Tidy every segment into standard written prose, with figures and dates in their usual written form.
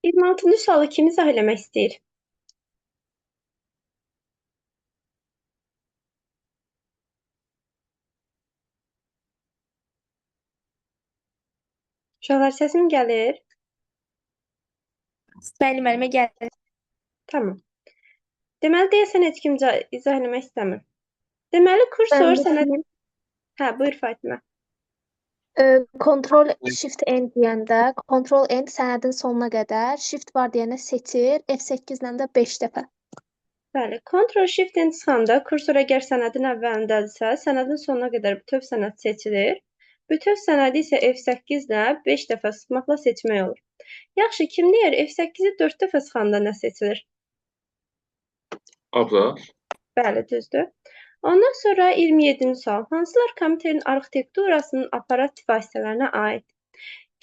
26-cı sualı kim izah eləmək istəyir? Uşaqlar, səsim gəlir? Bəli, müəllimə gəlir. Tamam. Deməli, deyəsən heç kim izah eləmək istəmir. Deməli, kursor Mən sənəd... Hə, buyur Fatimə. Ctrl Shift N deyəndə, Ctrl N sənədin sonuna qədər, Shift var deyəndə seçir, F8 ilə də 5 dəfə. Bəli, Ctrl Shift N çıxanda kursor əgər sənədin əvvəlindədirsə, sənədin sonuna qədər bütöv sənəd seçilir. Bütöv sənədi isə F8 ilə 5 dəfə sıxmaqla seçmək olur. Yaxşı, kim deyir F8-i 4 dəfə sıxanda nə seçilir? Abzas. Bəli, düzdür. Ondan sonra 27-ci sual. Hansılar kompüterin arxitekturasının aparat vasitələrinə aid?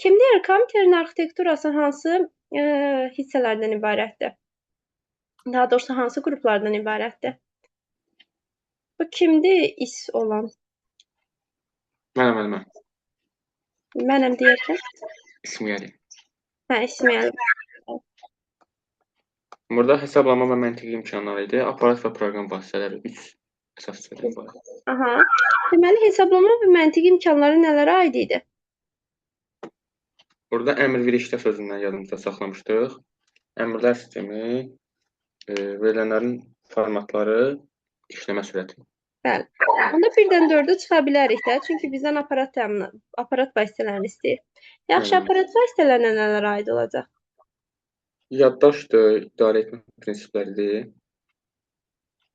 Kim deyir kompüterin arxitekturası hansı hissələrdən ibarətdir? Daha doğrusu hansı qruplardan ibarətdir? Bu kimdir is olan? Mənəm, müəllimə. Mənəm deyərkən? İsmail. Hə, İsmail. Burada hesablama və məntiqi imkanlar idi. Aparat və proqram vasitələri 3 əsas hissədən ibarət. Aha. Deməli, hesablama və məntiqi imkanları nələrə aid idi? Burada əmr verişdə sözündən yadımızda saxlamışdıq. Əmrlər sistemi, verilənlərin formatları, işləmə sürəti. Bəli. Onda 1-dən 4-ə çıxa bilərik də, çünki bizdən aparat vasitələrini istəyir. Yaxşı, aparat vasitələrinə nələr aid olacaq? Yaddaşdır, idarə etmə prinsipləridir.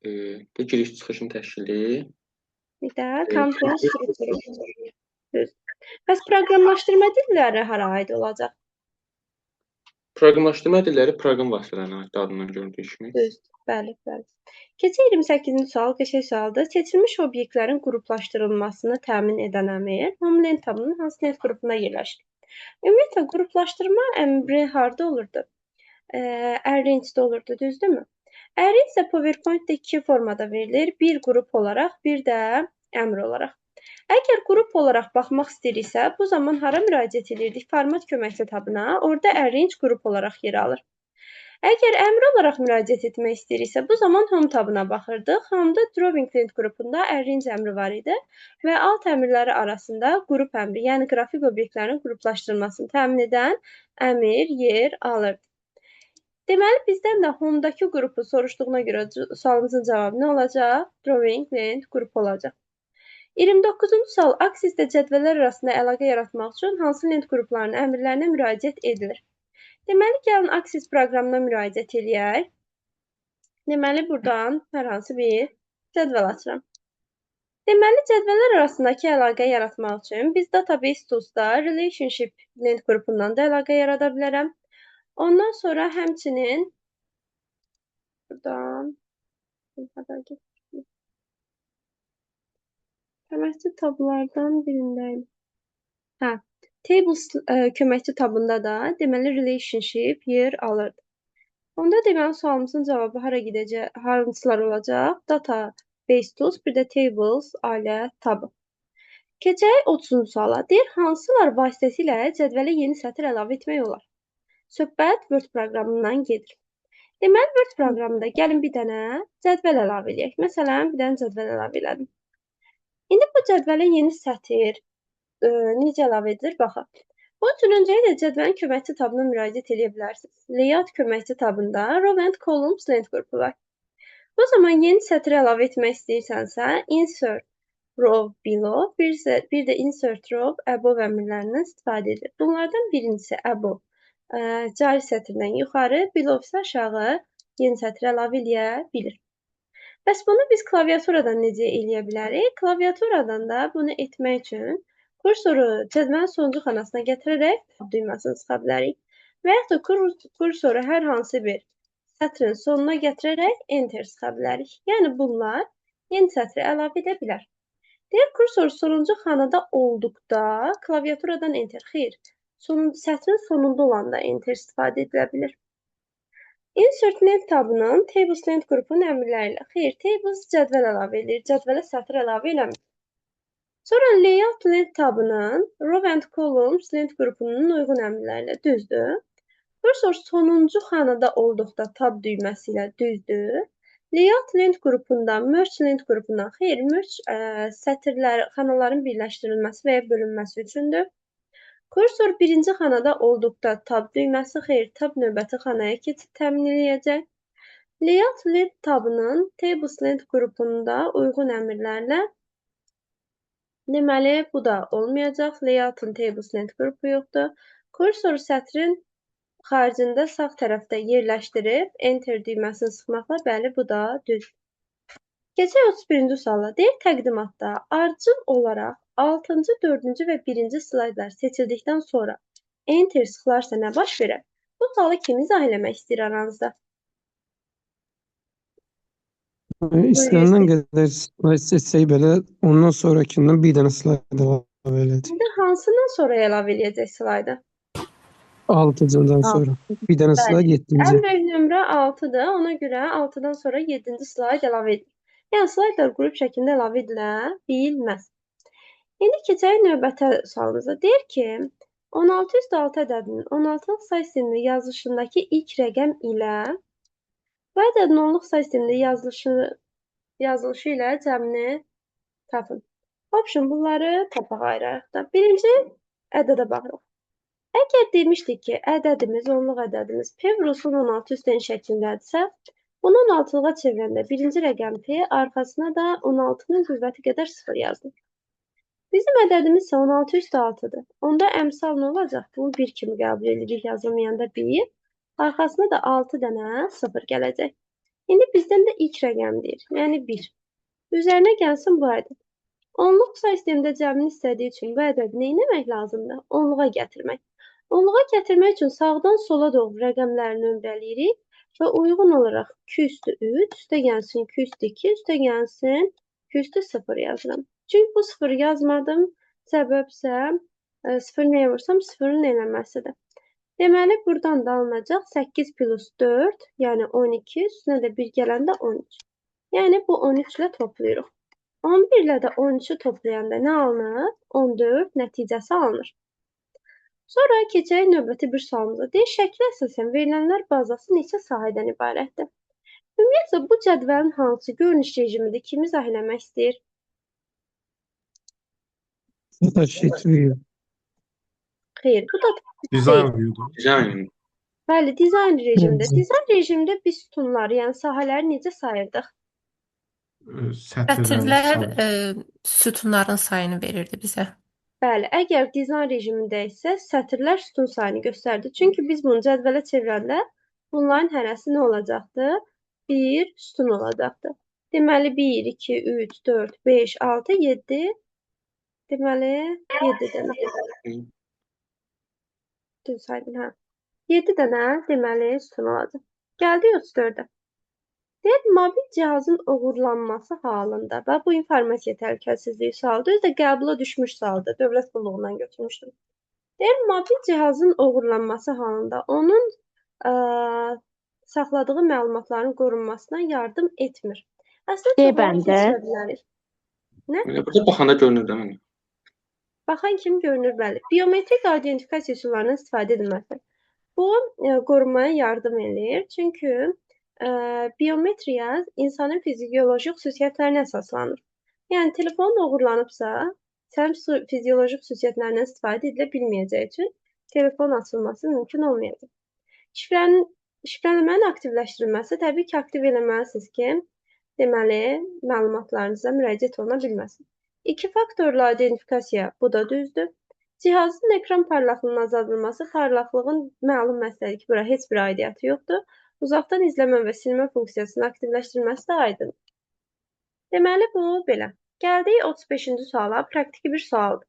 Giriş-çıxışın təşkili. Bir də kompüterin strukturu. Düz. Bəs proqramlaşdırma dilləri hara aid olacaq? Proqramlaşdırma dilləri proqram vasitələrinə aiddir, adından göründüyü kimi. Düzdür, bəli, bəli. Keçək 28-ci sual, qəşəng sualdır. Seçilmiş obyektlərin qruplaşdırılmasını təmin edən əmr Home Lent tabının hansı lent qrupunda yerləşir? Ümumiyyətlə, qruplaşdırma əmri harda olurdu? Arrange-də olurdu, düzdürmü? Arrange isə PowerPoint-də iki formada verilir. Bir qrup olaraq, bir də əmr olaraq. Əgər qrup olaraq baxmaq istəyiriksə, bu zaman hara müraciət edirdik? Format köməkçi tabına. Orada Arrange qrup olaraq yer alır. Əgər əmr olaraq müraciət etmək istəyiriksə, bu zaman Home tabına baxırdıq. Home-da Drawing Lent qrupunda Arrange əmri var idi və alt əmrləri arasında qrup əmri, yəni qrafik obyektlərin qruplaşdırılmasını təmin edən əmr yer alırdı. Deməli, bizdən də Home-dakı qrupu soruşduğuna görə sualımızın cavabı nə olacaq? Drawing Lent qrupu olacaq. 29-cu sual. Access-də cədvəllər arasında əlaqə yaratmaq üçün hansı lent qruplarının əmrlərinə müraciət edilir? Deməli, gəlin Access proqramına müraciət eləyək. Deməli, buradan hər hansı bir cədvəl açıram. Deməli, cədvəllər arasındakı əlaqə yaratmaq üçün biz Database Tools-da Relationship lent qrupundan da əlaqə yarada bilərəm. Ondan sonra həmçinin buradan köməkçi tablardan birindəyim. Hə, Tables köməkçi tabında da deməli relationship yer alırdı. Onda deməli sualımızın cavabı hara gedəcək, hansılar olacaq? Database Tools, bir də Tables ailə tabı. Keçək 30-cu suala. Deyir, hansılar vasitəsilə cədvələ yeni sətir əlavə etmək olar? Söhbət Word proqramından gedir. Deməli, Word proqramında gəlin bir dənə cədvəl əlavə eləyək. Məsələn, bir dənə cədvəl əlavə elədim. İndi bu cədvələ yeni sətir necə əlavə edilir? Baxaq. Bunun üçün öncəliklə cədvəlin köməkçi tabına müraciət edə bilərsiniz. Layout köməkçi tabında Row and Columns lent qrupu var. Bu zaman yeni sətir əlavə etmək istəyirsənsə, Insert Row Below, bir də Insert Row Above əmrlərindən istifadə edilir. Bunlardan birincisi Above cari sətirdən yuxarı, below isə aşağı yeni sətir əlavə eləyə bilir. Bəs bunu biz klaviaturadan necə eləyə bilərik? Klaviaturadan da bunu etmək üçün kursoru cədvəlin sonuncu xanasına gətirərək tab düyməsini sıxa bilərik. Və yaxud da kursoru hər hansı bir sətrin sonuna gətirərək enter sıxa bilərik. Yəni bunlar yeni sətri əlavə edə bilər. Deyək, kursor sonuncu xanada olduqda klaviaturadan enter. Xeyr. Sətrin sonunda olanda enter istifadə edilə bilir. Insert Lent tabının Tables Lent qrupunun əmrləri ilə. Xeyr, Tables cədvəl əlavə edir, cədvələ sətir əlavə eləmir. Sonra Layout Lent tabının Row and Columns Lent qrupunun uyğun əmrləri ilə, düzdür. Kursor sonuncu xanada olduqda tab düyməsi ilə düzdür. Layout lent qrupundan, merge lent qrupundan, xeyr, merge sətirlər, xanaların birləşdirilməsi və ya bölünməsi üçündür. Kursor birinci xanada olduqda tab düyməsi, xeyr, tab növbəti xanaya keçid təmin eləyəcək. Layout lent tabının Tables lent qrupunda uyğun əmrlərlə, deməli, bu da olmayacaq. Layout'un Tables lent qrupu yoxdur. Kursoru sətrin xaricində sağ tərəfdə yerləşdirib Enter düyməsini sıxmaqla, bəli, bu da düz. Keçək 31-ci suala. Deyir, təqdimatda ardıcıl olaraq 6-cı, 4-cü və 1-ci slaydlar seçildikdən sonra Enter sıxılarsa nə baş verər? Bu sualı kim izah eləmək istəyir aranızda? İstənilən qədər slayd seçsək belə, ondan sonrakindən bir dənə slayd əlavə eləyəcək. İndi hansından sonra əlavə eləyəcək slaydı? 6-cıdan sonra. Bir dənə slayd 7-ci. Ən böyük nömrə 6-dır. Ona görə 6-dan sonra 7-ci slayd əlavə edilir. Yəni slaydlar qrup şəklində əlavə edilə bilməz. İndi keçək növbəti sualımıza. Deyir ki, 16,6 ədədinin 16-lıq say sistemində yazılışındakı ilk rəqəm ilə bu ədədin onluq say sistemində yazılışı ilə cəmini tapın. Option, bunları tapaq ayrı-ayrı da. Birinci ədədə baxırıq. Əgər demişdik ki, ədədimiz, onluq ədədimiz P vurulsun 16 üstən şəklindədirsə, bunu 16-lığa çevirəndə birinci rəqəm P, arxasına da 16-nın qüvvəti qədər 0 yazılır. Bizim ədədimiz isə 16 üstə 6-dır. Onda əmsal nə olacaq? Bunu 1 kimi qəbul edirik, yazılmayanda 1. Arxasına da 6 dənə 0 gələcək. İndi bizdən də ilk rəqəm deyir, yəni 1. Üzərinə gəlsin bu ədəd. Onluq say sistemində cəmini istədiyi üçün bu ədədi nə etmək lazımdır? Onluğa gətirmək. Onluğa gətirmək üçün sağdan sola doğru rəqəmləri nömrələyirik və uyğun olaraq 2 üstü 3, üstə gəlsin 2 üstü 2, üstə gəlsin 2 üstü 0 yazıram. Çünki bu 0 yazmadım, səbəbsə 0 nəyə vursam 0-ın eləməsidir. Deməli, buradan da alınacaq 8 plus 4, yəni 12, üstünə də 1 gələndə 13. Yəni, bu 13 ilə toplayırıq. 11 ilə də 13-ü toplayanda nə alınır? 14 nəticəsi alınır. Sonra keçək növbəti bir sualımıza. Deyir, şəklə əsasən verilənlər bazası neçə sahədən ibarətdir? Ümumiyyətlə, bu cədvəlin hansı görünüş rejimidir? Kim izah eləmək istəyir? Datasheet view. Xeyr, bu da Design view'du. Design. Bəli, dizayn rejimində. Evet. Dizayn rejimində biz sütunları, yəni sahələri necə sayırdıq? Sətirlər Sətirlər sütunların sayını verirdi bizə. Bəli, əgər dizayn rejimində isə sətirlər sütun sayını göstərdi. Çünki biz bunu cədvələ çevirəndə bunların hərəsi nə olacaqdı? Bir sütun olacaqdı. Deməli, 1, 2, 3, 4, 5, 6, 7. Deməli, 7 dənə. Düz saydım, hə. 7 dənə, deməli, sütun olacaq. Gəldik 34-ə. Deyək, mobil cihazın oğurlanması halında və bu informasiya təhlükəsizliyi sualıdır. Özü də qəbula düşmüş sualdır. Dövlət qulluğundan götürmüşdüm. Deyək, mobil cihazın oğurlanması halında onun saxladığı məlumatların qorunmasına yardım etmir. Əslində, D çox rahat bəndi. keçirə bilərik. Nə? Belə burada baxanda görünür də mənə. Baxan kimi görünür, bəli. Biometrik identifikasiya üsullarından istifadə edilməsi. Bu, qorunmaya yardım eləyir. Çünki biometriya insanın fizioloji xüsusiyyətlərinə əsaslanır. Yəni, telefonun oğurlanıbsa, sənin fizioloji xüsusiyyətlərindən istifadə edilə bilməyəcəyi üçün telefon açılması mümkün olmayacaq. Şifrələmənin aktivləşdirilməsi təbii ki, aktiv eləməlisiniz ki, deməli, məlumatlarınıza müraciət oluna bilməsin. İki faktorlu identifikasiya, bu da düzdür. Cihazın ekran parlaqlığının azaldılması, parlaqlığın məlum məsələdir ki, bura heç bir aidiyyatı yoxdur. Uzaqdan izləmə və silmə funksiyasının aktivləşdirilməsi də aydındır. Deməli, bu belə. Gəldik 35-ci suala, praktiki bir sualdır.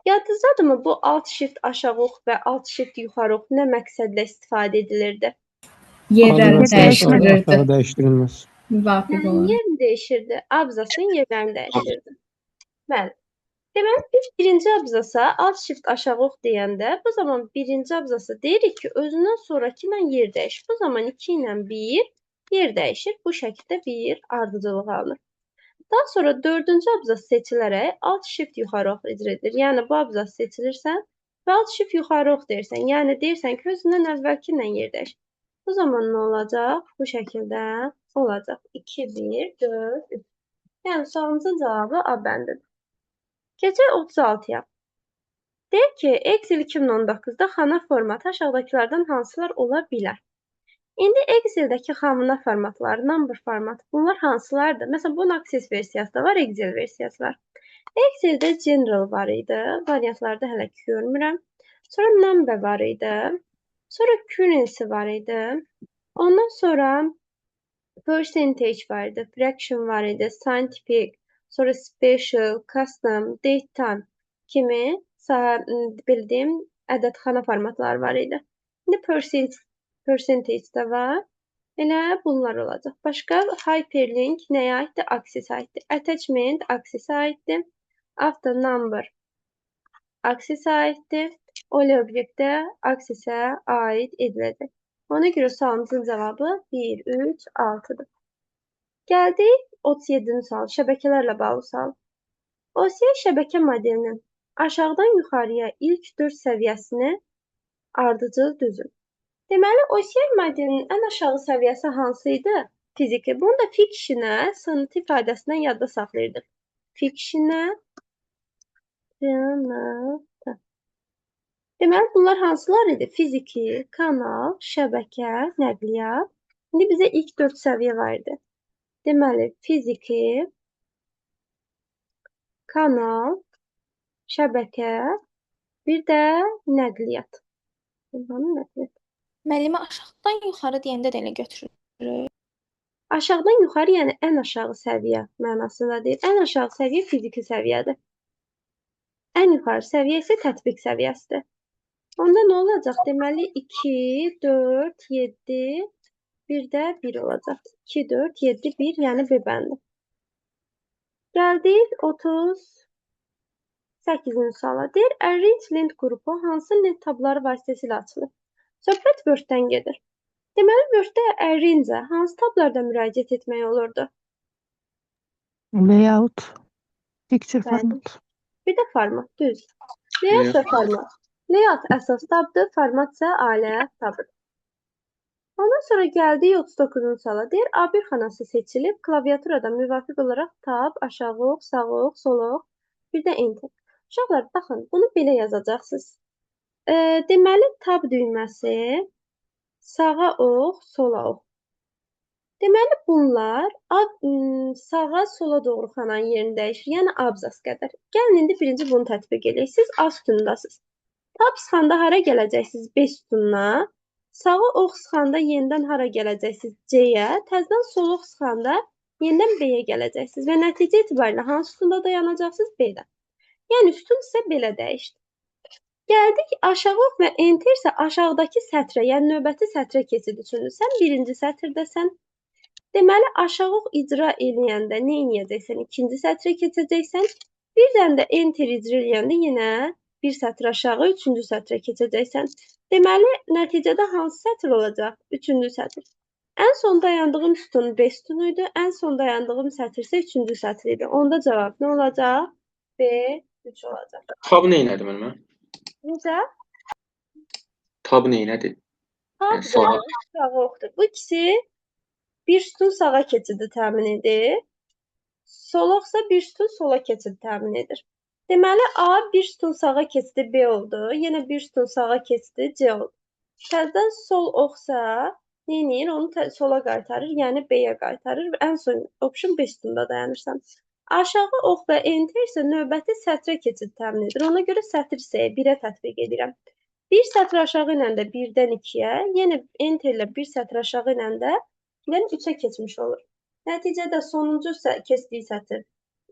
Yadınızdadırmı bu alt shift aşağı ox və alt shift yuxarı ox nə məqsədlə istifadə edilirdi? Yerləri Aşağı dəyişdirirdi. dəyişdirilməz. Müvafiq Yəni, olaraq. yerini dəyişirdi, abzasın yerlərini dəyişirdi. Bəli. Deməli, biz birinci abzasa alt shift aşağı ox deyəndə, bu zaman birinci abzasa deyirik ki, özündən sonrakı ilə yer dəyişir. Bu zaman 2 ilə 1 yer dəyişir. Bu şəkildə bir ardıcılıq alınır. Daha sonra dördüncü abzas seçilərək alt shift yuxarı ox icra edilir. Yəni, bu abzas seçilirsə, Və alt shift yuxarı ox deyirsən. Yəni deyirsən ki, özündən əvvəlki ilə yer dəyiş. Bu zaman nə olacaq? Bu şəkildə olacaq. 2, 1, 4, 3. Yəni sualımızın cavabı A bəndidir. Keçək 36-ya. Deyir ki, Excel 2019-da xana formatı aşağıdakılardan hansılar ola bilər? İndi Excel-dəki xana formatları, number formatı, bunlar hansılardır? Məsələn, bunun Access versiyası da var, Excel versiyası var. Excel-də General var idi, variantlarda hələ ki görmürəm. Sonra Number var idi, sonra Currency var idi. Ondan sonra Percentage var idi, Fraction var idi, Scientific, sonra Special, Custom, Date Time kimi belə deyim, ədədxana formatları var idi. İndi percentage də var. Elə bunlar olacaq. Başqa hyperlink nəyə aiddir? Access aiddir. Attachment Access aiddir. After number Access aiddir. Ole obyektə Access-ə aid ediləcək. Ona görə sualımızın cavabı 1, 3, 6-dır. Gəldik 37-ci sual, şəbəkələrlə bağlı sual. OSI şəbəkə modelinin aşağıdan yuxarıya ilk 4 səviyyəsini ardıcıl düzün. Deməli, OSI modelinin ən aşağı səviyyəsi hansı idi? Fiziki. Bunu da fiction-ə, sınıf ifadəsindən yadda saxlayırdıq. Fiction-ə, sınıfı. Deməli, bunlar hansılar idi? Fiziki, kanal, şəbəkə, nəqliyyat. İndi bizə ilk 4 səviyyə var idi. Deməli, fiziki, kanal, şəbəkə, bir də nəqliyyat. Nəqliyyat. Müəllimə aşağıdan yuxarı deyəndə də elə götürür. Aşağıdan yuxarı, yəni ən aşağı səviyyə mənasında deyil. Ən aşağı səviyyə fiziki səviyyədir. Ən yuxarı səviyyə isə tətbiq səviyyəsidir. Onda nə olacaq? Deməli, 2, 4, 7, bir də 1 olacaq. 2, 4, 7, 1, yəni B bəndi. Gəldik 38-ci suala. Deyir, Arrange lent qrupu hansı lent tabları vasitəsilə açılır? Söhbət Word-dən gedir. Deməli, Word-də Arrange-ə hansı tablarda müraciət etmək olurdu? Layout, picture Bəli. format. Bir də format, düz. Layout və format. Layout əsas tabdır, format isə ailə tabıdır. Ondan sonra gəldik 39-cu suala. Deyir, A1 xanası seçilib, klaviaturada müvafiq olaraq tab, aşağı ox, sağ ox, sol ox, bir də enter. Uşaqlar, baxın, bunu belə yazacaqsınız. Deməli, tab düyməsi, sağa ox, sola ox. Deməli, bunlar sağa, sola doğru xananın yerini dəyişir, yəni abzas qədər. Gəlin, indi birinci bunu tətbiq eləyək. Siz A sütunundasınız. Tab sıxanda hara gələcəksiniz? B sütununa. Sağa ox sıxanda yenidən hara gələcəksiniz? C-yə. Təzədən sol ox sıxanda yenidən B-yə gələcəksiniz. Və nəticə etibarilə hansı sütunda dayanacaqsınız? B-də. Yəni, sütun isə belə dəyişdi. Gəldik aşağı ox və enter isə aşağıdakı sətrə, yəni növbəti sətrə keçid üçündür. Sən birinci sətirdəsən. Deməli, aşağı ox icra eləyəndə nə eləyəcəksən? İkinci sətrə keçəcəksən. Bir dənə də enter icra eləyəndə yenə bir sətr aşağı, üçüncü sətrə keçəcəksən. Deməli, nəticədə hansı sətr olacaq? Üçüncü sətr. Ən son dayandığım sütun B sütunu idi. Ən son dayandığım sətr isə üçüncü sətr idi. Onda cavab nə olacaq? B3 olacaq. Tab nə elədi müəllimə? Necə? Tab nə elədi? Tab Yəni sağa. Sağa oxdur. Bu ikisi bir sütun sağa keçidi təmin edir. Sol oxsa bir sütun sola keçidi təmin edir. Deməli, A bir sütun sağa keçdi, B oldu. Yenə bir sütun sağa keçdi, C oldu. Təzədən sol oxsa nə eləyir? Onu sola qaytarır, yəni B-yə qaytarır və ən son option B sütunda dayanırsan. Aşağı ox və enter isə növbəti sətrə keçid təmin edir. Ona görə sətr hissəyə 1-ə tətbiq edirəm. Bir sətr aşağı inəndə 1-dən 2-yə, yenə enter ilə bir sətr aşağı inəndə 2-dən 3-ə keçmiş olur. Nəticədə sonuncu keçdiyi sətr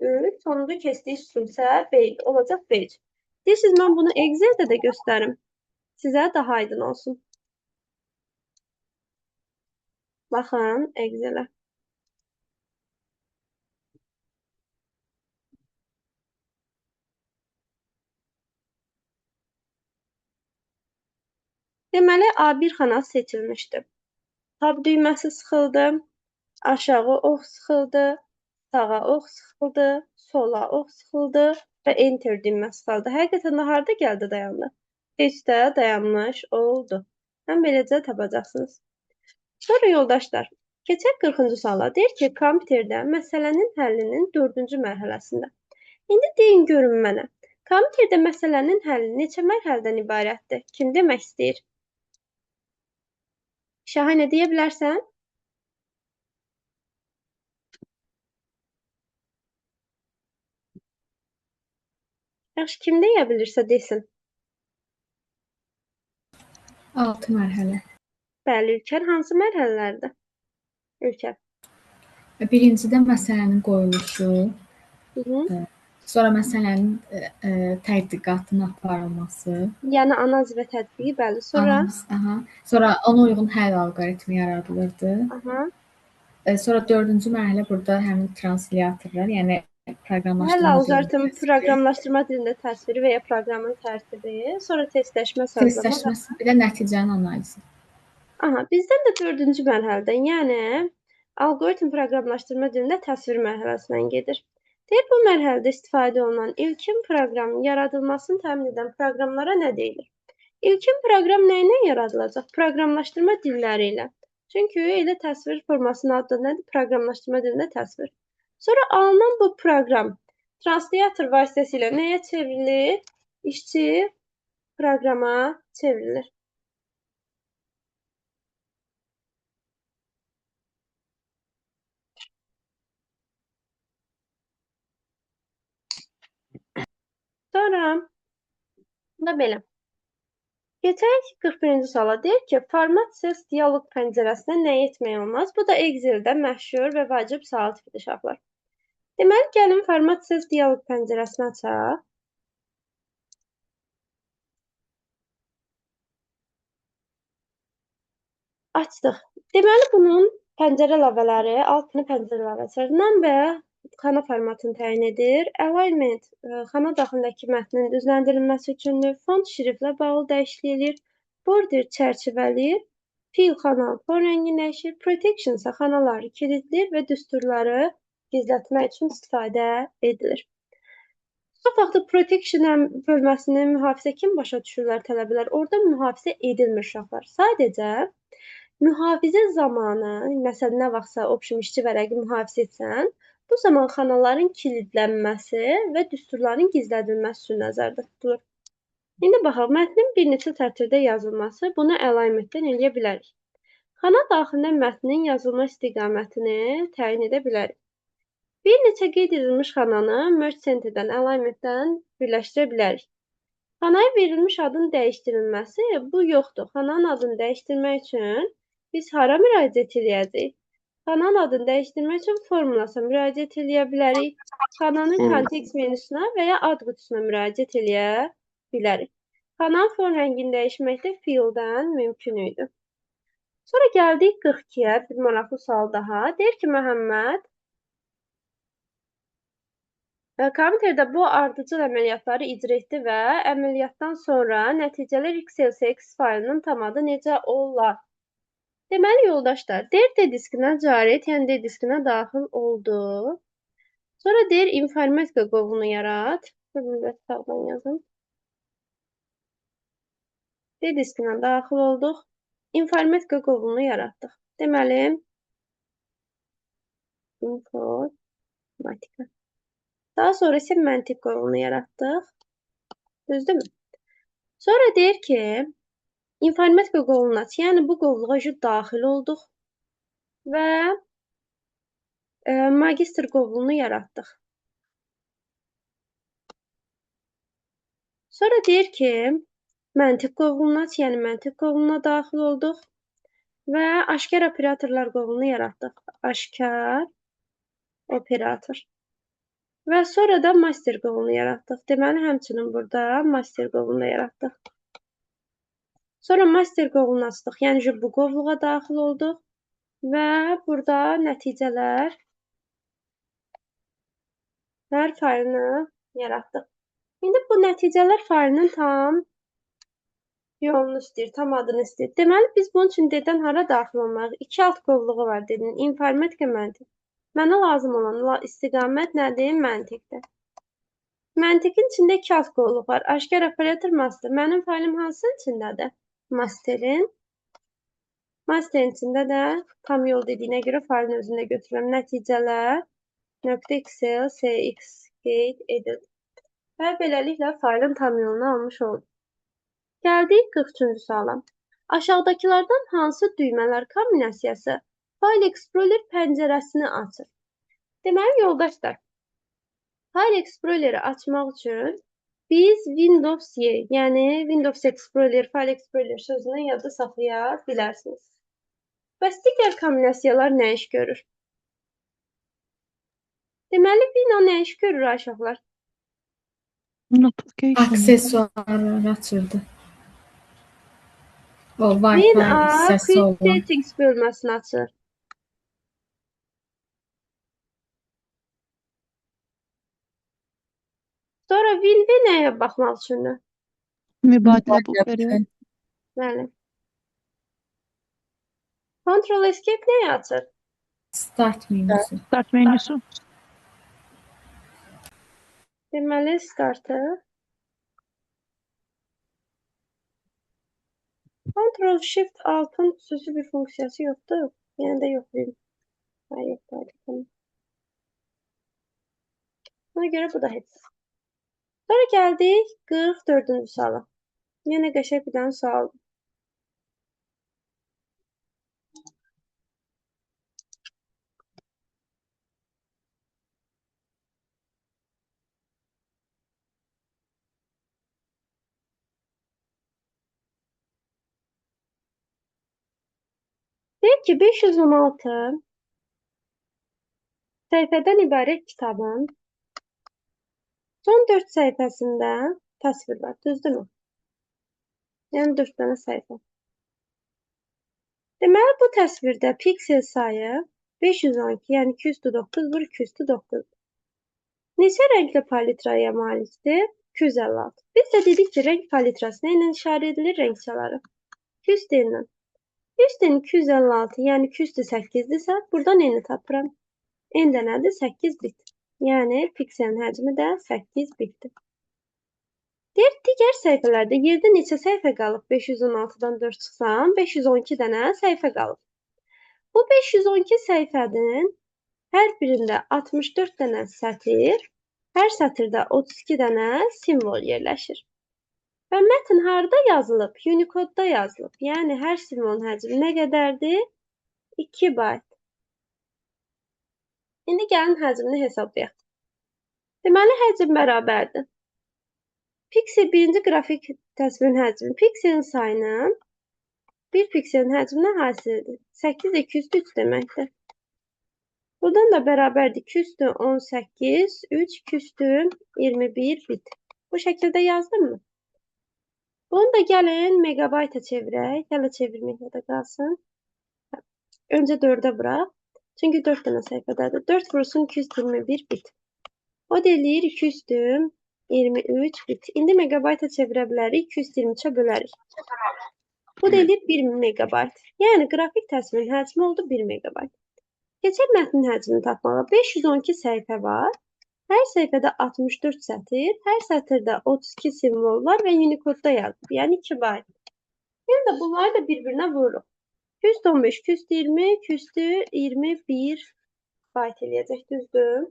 3, sonuncu keçdiyi sütun isə B olacaq B3. Deyirsiniz, mən bunu Excel-də də göstərim. Sizə daha aydın olsun. Baxın Excel-ə. Deməli, A1 xanası seçilmişdi. Tab düyməsi sıxıldı, aşağı ox sıxıldı, sağa ox sıxıldı, sola ox sıxıldı və Enter düyməsi sıxıldı. Həqiqətən də harda gəldi dayandı? D3-də dayanmış oldu. Həm beləcə tapacaqsınız. Sonra yoldaşlar, keçək 40-cı suala. Deyir ki, kompüterdə məsələnin həllinin 4-cü mərhələsində. İndi deyin görün mənə. Kompüterdə məsələnin həlli neçə mərhələdən ibarətdir? Kim demək istəyir? Şahinə deyə bilərsən? Yaxşı, kim deyə bilirsə desin. 6 mərhələ. Bəli, Ülker hansı mərhələlərdir? Ülker. Birincidə məsələnin qoyuluşu, sonra məsələnin tədqiqatının aparılması. Yəni analiz və tədqiqi, bəli. Sonra? Analiz, aha. Sonra ona uyğun həll alqoritmi yaradılırdı. Aha. Sonra 4-cü mərhələ burada həmin translyatorlar, yəni proqramlaşdırma Həll alqoritmi proqramlaşdırma dilində təsviri və ya proqramın tərtibi, sonra testləşmə sazlama. Testləşməsi, bir də nəticənin analizi. Aha, bizdən də 4-cü mərhələdən, yəni alqoritm proqramlaşdırma dilində təsvir mərhələsindən gedir. Deyir, bu mərhələdə istifadə olunan ilkin proqramın yaradılmasını təmin edən proqramlara nə deyilir? İlkin proqram nə ilə yaradılacaq? Proqramlaşdırma dilləri ilə. Çünki elə təsvir formasının adı nədir? Proqramlaşdırma dilində təsvir. Sonra alınan bu proqram translyator vasitəsilə nəyə çevrilir? İşçi proqrama çevrilir. Sonra da belə. Keçək 41-ci suala. Deyir ki, format ses diyaloq pəncərəsində nə etmək olmaz? Bu da Excel-də məşhur və vacib sual tipidir uşaqlar. Deməli, gəlin format ses diyaloq pəncərəsini açaq. Açdıq. Deməli, bunun pəncərə lavələri, altını pəncərə lavəsi number xana formatını təyin edir. Alignment xana daxilindəki mətnin düzləndirilməsi üçündür. Font şriftlə bağlı dəyişiklik eləyir. Border çərçivələyir. Fill xananın fon rəngini dəyişir. Protection isə xanaları kilidləyir və düsturları gizlətmək üçün istifadə edilir. Çox vaxtı protection bölməsini mühafizə kim başa düşürlər tələbələr? Orada mühafizə edilmir uşaqlar. Sadəcə mühafizə zamanı, məsələn, nə vaxtsa option işçi vərəqi mühafizə etsən, bu zaman xanaların kilidlənməsi və düsturların gizlədilməsi üçün nəzərdə tutulur. İndi baxaq, mətnin bir neçə sətirdə yazılması, bunu alignmentdən eləyə bilərik. Xana daxilində mətnin yazılma istiqamətini təyin edə bilərik. Bir neçə qeyd edilmiş xananı Merge Center'dən, alignmentdən birləşdirə bilərik. Xanaya verilmiş adın dəyişdirilməsi bu yoxdur. Xananın adını dəyişdirmək üçün biz hara müraciət eləyəcəyik? Xananın adını dəyişdirmək üçün formulasa müraciət eləyə bilərik. Xananın kontekst menüsünə və ya ad qutusuna müraciət eləyə bilərik. Xananın fon rəngini dəyişmək də fill-dən mümkün idi. Sonra gəldik 42-yə, bir maraqlı sual daha. Deyir ki, Məhəmməd kompüterdə bu ardıcıl əməliyyatları icra etdi və əməliyyatdan sonra nəticələr XLSX faylının tam adı necə olar? Deməli, yoldaşlar, deyir D diskinə cari et, yəni D diskinə daxil oldu. Sonra deyir informatika qovunu yarat. Dur, bir sağdan yazım. D diskinə daxil olduq. İnformatika qovunu yaratdıq. Deməli, informatika. Daha sonra isə məntiq qovunu yaratdıq. Düzdürmü? Sonra deyir ki, informatika qovluna aç. Yəni bu qovluğa daxil olduq və magistr qovlunu yaratdıq. Sonra deyir ki, məntiq qovluna aç, yəni məntiq qovluna daxil olduq və aşkar operatorlar qovlunu yaratdıq. Aşkar operator. Və sonra da master qovlunu yaratdıq. Deməli, həmçinin burada master qovlunu da yaratdıq. Sonra master qovlunu açdıq. Yəni bu qovluğa daxil olduq və burada nəticələr faylını yaratdıq. İndi bu nəticələr faylının tam yolunu istəyir, tam adını istəyir. Deməli, biz bunun üçün D-dən hara daxil olmalıyıq? İki alt qovluğu var dedin. İnformatika, məntiq. Mənə lazım olan istiqamət nədir? Məntiqdir. Məntiqin içində iki alt qovluq var. Aşkar operator master. Mənim faylim hansının içindədir? Masterin. Masterin içində də tam yol dediyinə görə faylın özündə götürürəm. Nəticələr .excel cx qeyd edildi. Və beləliklə faylın tam yolunu almış oldum. Gəldik 43-cü suala. Aşağıdakılardan hansı düymələr kombinasiyası File Explorer pəncərəsini açır? Deməli, yoldaşlar, File Explorer'i açmaq üçün biz Windows Y, yəni Windows Explorer, File Explorer sözünü yadda saxlaya bilərsiniz. Bəs digər kombinasiyalar nə iş görür? Deməli, Win nə iş görür uşaqlar? Notification. Aksesuarları açırdı. O Win Wi-Fi A hissəsi Quick olan. Settings bölməsini açır. Sonra Win V nəyə baxmaq üçündür? Mübadilə buferi. Bəli. Ctrl Escape nəyi açır? Start menüsü. Start menüsü. Deməli, startı. Ctrl Shift Altın xüsusi bir funksiyası yoxdur. Yəni də yoxlayım. Ha, yoxdur. Tamam. Ona görə bu da heç. Sonra gəldik 44-cü suala. Yenə qəşəng bir dənə sual. Deyir ki, 516 səhifədən ibarət kitabın son 4 səhifəsində təsvir var, düzdürmü? Yəni 4 dənə səhifə. Deməli, bu təsvirdə piksel sayı 512, yəni 209 vur 209. Neçə rəngli palitraya malikdir? 256. Biz də dedik ki, rəng palitrası nə ilə işarə edilir? Rəng çaları. 200 ilə. 100-dən 256, yəni 208-dirsə, buradan n-i tapıram. N də nədir? 8 bit. Yəni pikselin həcmi də 8 bitdir. Deyir, digər səhifələrdə yerdə neçə səhifə qalıb? 516-dan 4 çıxsam, 512 dənə səhifə qalıb. Bu 512 səhifənin hər birində 64 dənə sətir, hər sətirdə 32 dənə simvol yerləşir. Və mətn harada yazılıb? Unicode-da yazılıb. Yəni hər simvolun həcmi nə qədərdir? 2 bayt. İndi gəlin həcmini hesablayaq. Deməli, həcm bərabərdir. Piksel birinci qrafik təsvirin həcmi pikselin sayının bir pikselin həcminə hasilidir. 8 203 deməkdir. Buradan da bərabərdir. 218, 3, 221 bit. Bu şəkildə yazdım mı? Bunu da gəlin megabayta çevirək. Hələ çevirməklə də qalsın. Öncə 4-ə vuraq. Çünki 4 dənə səhifədədir. 4 vursun 221 bit. O da eləyir 223 bit. İndi megabayta çevirə bilərik. 223-ə bölərik. Bu da eləyir 1 megabayt. Yəni qrafik təsvirin həcmi oldu 1 megabayt. Keçək mətnin həcmini tapmağa. 512 səhifə var. Hər səhifədə 64 sətir, hər sətirdə 32 simvol var və Unicode-da yazılıb. Yəni 2 bayt. Yəni də bunları da bir-birinə vururuq. 215, 220, 221 bayt eləyəcək, düzdür?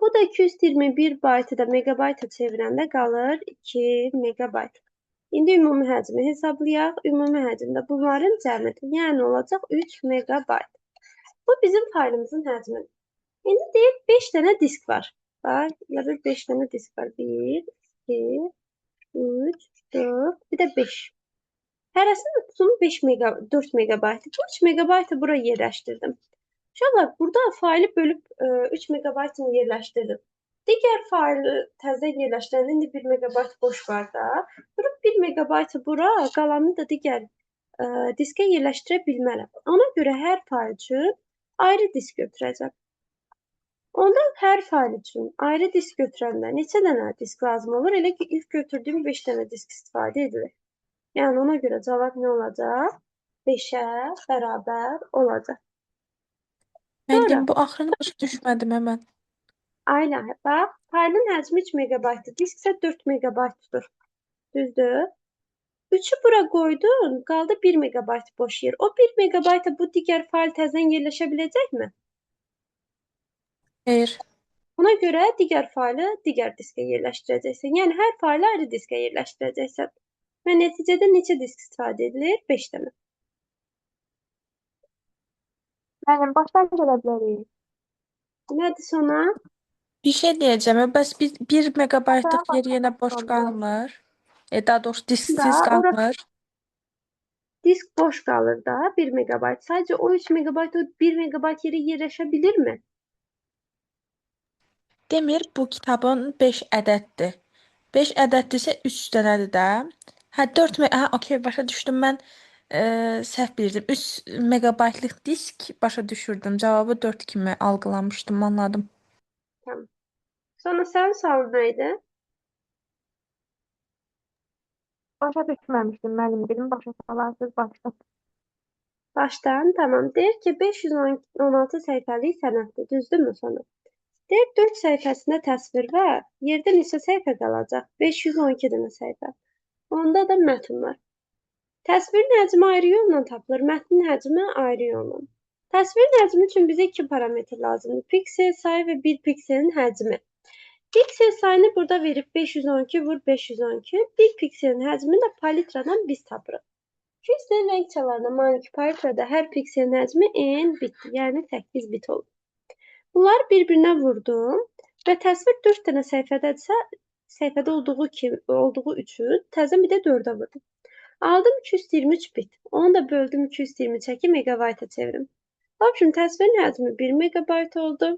Bu da 221 baytı da megabayta çevirəndə qalır 2 megabayt. İndi ümumi həcmi hesablayaq. Ümumi həcm də bunların cəmidir. Yəni olacaq 3 megabayt. Bu bizim faylımızın həcmidir. İndi deyir 5 dənə disk var. Bax, elə bil 5 dənə disk var. 1, 2, 3, 4, bir də 5. Hərəsinin tutumu 4 megabaytdır. Bu 3 megabaytı bura yerləşdirdim. Uşaqlar, burada faylı bölüb 3 megabaytını yerləşdirdim. Digər faylı təzədən yerləşdirəndə indi 1 megabayt boş var da. Durub 1 megabaytı bura, qalanını da digər diskə yerləşdirə bilmərəm. Ona görə hər fayl üçün ayrı disk götürəcəm. Onda hər fayl üçün ayrı disk götürəndə neçə dənə disk lazım olur? Elə ki, ilk götürdüyüm 5 dənə disk istifadə edilir. Yəni ona görə cavab nə olacaq? 5-ə bərabər olacaq. Müəllim, bu axırını başa düşmədim həmən. Ayla, bax, faylın həcmi 3 megabaytdır. Disk isə 4 megabayt tutur. Düzdür? 3-ü bura qoydun, qaldı 1 megabayt boş yer. O 1 megabayta bu digər fayl təzədən yerləşə biləcəkmi? Xeyr. Ona görə digər faylı digər diskə yerləşdirəcəksən. Yəni hər faylı ayrı diskə yerləşdirəcəksən. Və nəticədə neçə disk istifadə edilir? 5 dənə. Müəllim, başdan gələ bilərik. Nədir sona? Bir şey deyəcəm. Bəs 1 megabaytlıq Başa yer yenə boş qalmır. Daha doğrusu disksiz Da, ora qalmır. Disk boş qalır da 1 megabayt. Sadəcə o 3 megabayt o 1 megabayt yerə yerləşə bilirmi? Demir bu kitabın 5 ədəddir. 5 ədəddirsə 3 dənədir də. Hə 4 hə okey başa düşdüm mən. Səhv bilirdim. 3 megabaytlıq disk başa düşürdüm. Cavabı 4 kimi algılamışdım, anladım. Tamam. Sonra sənin sualın nə idi? Başa düşməmişdim müəllim, dedim başa salarsız başdan. Başdan, tamam. Deyir ki, 516 səhifəlik sənəddir. Düzdürmü sona? Deyir, 4 səhifəsində təsvir var. Yerdə neçə səhifə qalacaq? 512 dənə səhifə. Onda da mətn var. Təsvirin həcmi ayrı yolla tapılır, mətnin həcmi ayrı yolla. Təsvirin həcmi üçün bizə 2 parametr lazımdır. Piksel sayı və 1 pikselin həcmi. Piksel sayını burada verib 512 vur 512. 1 pikselin həcmini də palitradan biz tapırıq. 200 rəng çalarına malik palitrada hər pikselin həcmi n bitdir, yəni 8 bit olur. Bunları bir-birinə vurdum və təsvir 4 dənə səhifədədirsə, səhifədə olduğu üçün təzədən bir də 4-ə vurdum. Aldım 223 bit. Onu da böldüm 223 megabayta çevirim. Vəbşim, təsvirin həcmi 1 megabayt oldu.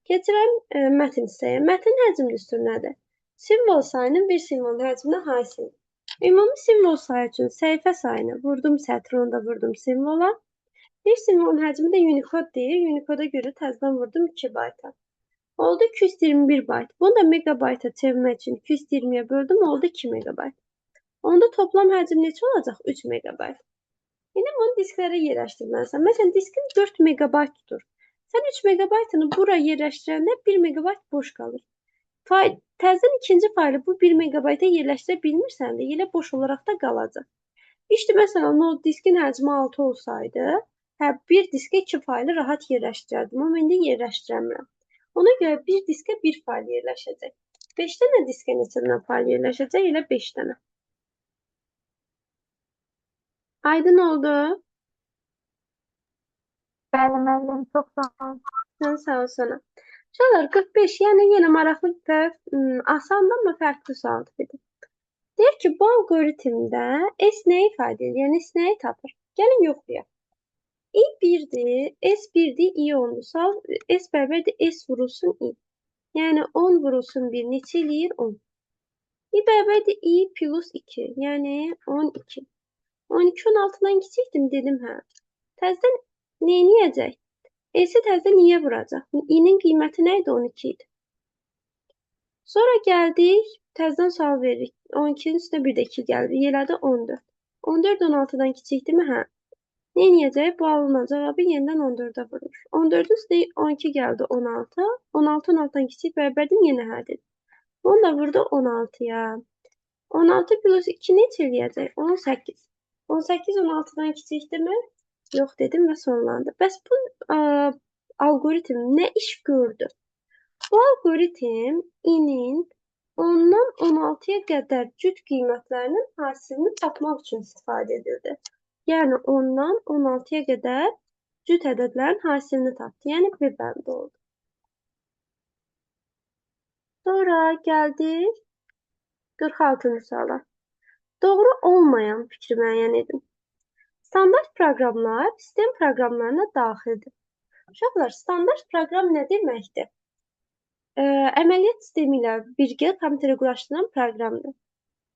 Keçirəm mətn hissəyə. Mətn həcmi düsturu nədir? Simvol sayının bir simvolun həcminə hasildir. Ümumi simvol sayı üçün səhifə sayını vurdum sətrə, onu da vurdum simvola. Bir simvolun həcmi də Unicode deyir. Unicode'a görə təzədən vurdum 2 bayta. Oldu 221 bayt. Bunu da megabayta çevirmək üçün 220-yə böldüm, oldu 2 megabayt. Onda toplam həcm neçə olacaq? 3 megabayt. İndi bunu disklərə yerləşdirməlisən. Məsələn, diskin 4 megabayt tutur. Sən 3 megabaytını bura yerləşdirəndə 1 megabayt boş qalır. Təzədən ikinci faylı bu 1 megabayta yerləşdirə bilmirsən də, elə boş olaraq da qalacaq. İşte, məsələn, o diskin həcmi 6 olsaydı, hə, bir diskə 2 faylı rahat yerləşdirərdim, amma indi yerləşdirəmirəm. Ona görə bir diskə 1 fayl yerləşəcək. 5 dənə diskə neçə dənə fayl yerləşəcək? Elə 5 dənə. Aydın oldu. Bəli müəllim, çox sağ olun. Sən sağ ol sana. Uşaqlar 45, yəni yenə maraqlı və asandır, amma fərqli sual tipidir. Deyir ki, bu algoritmdə S nəyi ifadə edir? Yəni S nəyi tapır? Gəlin yoxlayaq. I 1-dir, S 1-dir, I 10-dur. Sual S bərabərdir, S vurulsun I. Yəni 10 vurulsun 1 neçə eləyir? 10. I bərabərdir, I plus 2, yəni 12. 12 16-dan kiçikdim dedim hə. Təzədən nə eləyəcək? S-i təzədən niyə vuracaq? I-nin qiyməti nə idi? 12 idi. Sonra gəldik, təzədən sual veririk. 12-nin üstünə bir də 2 gəldi. Elədi 14. 14 16-dan kiçikdirmi? Hə. Nə eləyəcək? Bu alınan cavabı yenidən 14-ə vurur. 14-ün üstünə 12 gəldi 16. 16 16-dan kiçik bərabərdir, yenə hə dedi. Bunu da vurdu 16-ya. 16 plus 2 neçə eləyəcək? 18. 18 16-dan kiçikdirmi? Yox dedim və sonlandı. Bəs bu algoritm nə iş gördü? Bu algoritm i-nin 10-dan 16-ya qədər cüt qiymətlərinin hasilini tapmaq üçün istifadə edildi. Yəni 10-dan 16-ya qədər cüt ədədlərin hasilini tapdı. Yəni bir bəndi oldu. Sonra gəldik 46-cı suala. Doğru olmayan fikri müəyyən edin. Standart proqramlar sistem proqramlarına daxildir. Uşaqlar, standart proqram nə deməkdir? Əməliyyat sistemi ilə birgə kompüterə quraşdırılan proqramdır.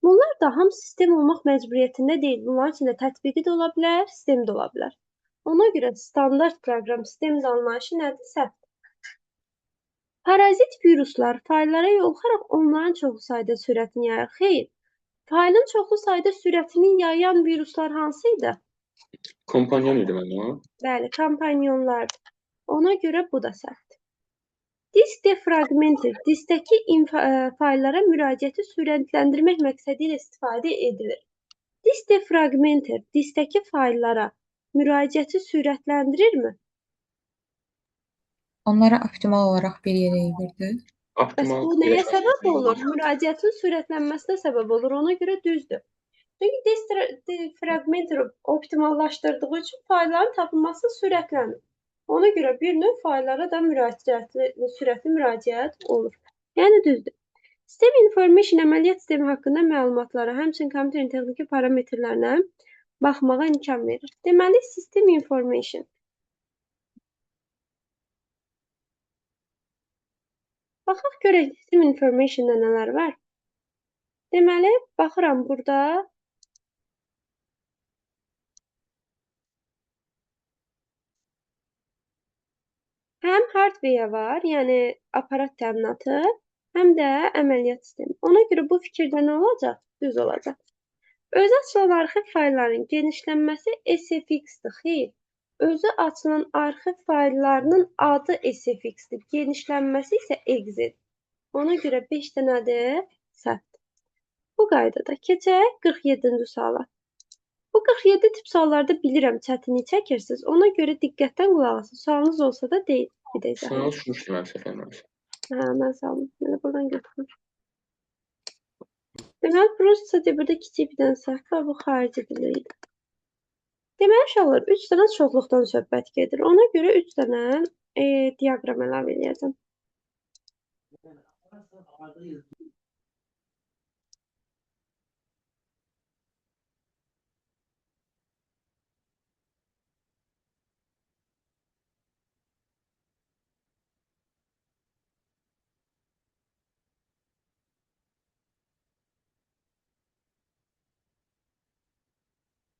Bunlar da hamısı sistem olmaq məcburiyyətində deyil. Bunların içində tətbiqi də ola bilər, sistem də ola bilər. Ona görə standart proqram sistem anlayışı nədir? Səhvdir. Parazit viruslar fayllara yoluxaraq onların çoxlu sayda sürətini yayır. Xeyr, faylın çoxlu sayda sürətini yayan viruslar hansı idi? Kompanyon idi mənim o. Bəli, kompanyonlardır. Ona görə bu da səhvdir. Disk defragmenter diskdəki fayllara müraciəti sürətləndirmək məqsədi ilə istifadə edilir. Disk defragmenter diskdəki fayllara müraciəti sürətləndirirmi? Onları optimal olaraq bir yerə yığırdı. Bəs Optimal bu nəyə səbəb olur? Müraciətin sürətlənməsinə səbəb olur. Ona görə düzdür. Çünki disk defragmenter optimallaşdırdığı üçün faylların tapılması sürətlənir. Ona görə bir növ fayllara da sürətli müraciət olur. Yəni düzdür. System Information əməliyyat sistemi haqqında məlumatlara, həmçinin kompüterin texniki parametrlərinə baxmağa imkan verir. Deməli, System Information. Baxaq görək System Information-da nələr var. Deməli, baxıram burada. Həm hardware var, yəni aparat təminatı, həm də əməliyyat sistemi. Ona görə bu fikirdə nə olacaq? Düz olacaq. Özü açılan arxiv fayllarının genişlənməsi SFX-dir. Xeyr. Özü açılan arxiv fayllarının adı SFX-dir. Genişlənməsi isə exe-dir. Ona görə 5 dənədir səhvdir. Bu qaydada keçək 47-ci suala. Bu 47 tip suallarda bilirəm çətinlik çəkirsiniz. Ona görə diqqətdən qulaq asın. Sualınız olsa da deyil. Bir də izah Sual edin. düşmüşdü mən səhv eləmirəmsə. Hə, mən saldım. Mən də buradan götürüm. Deməli, rusca deyə burada kiçik bir dənə səhv var. Bu xarici dili idi. Deməli, uşaqlar, 3 dənə çoxluqdan söhbət gedir. Ona görə 3 dənə diaqram əlavə eləyəcəm.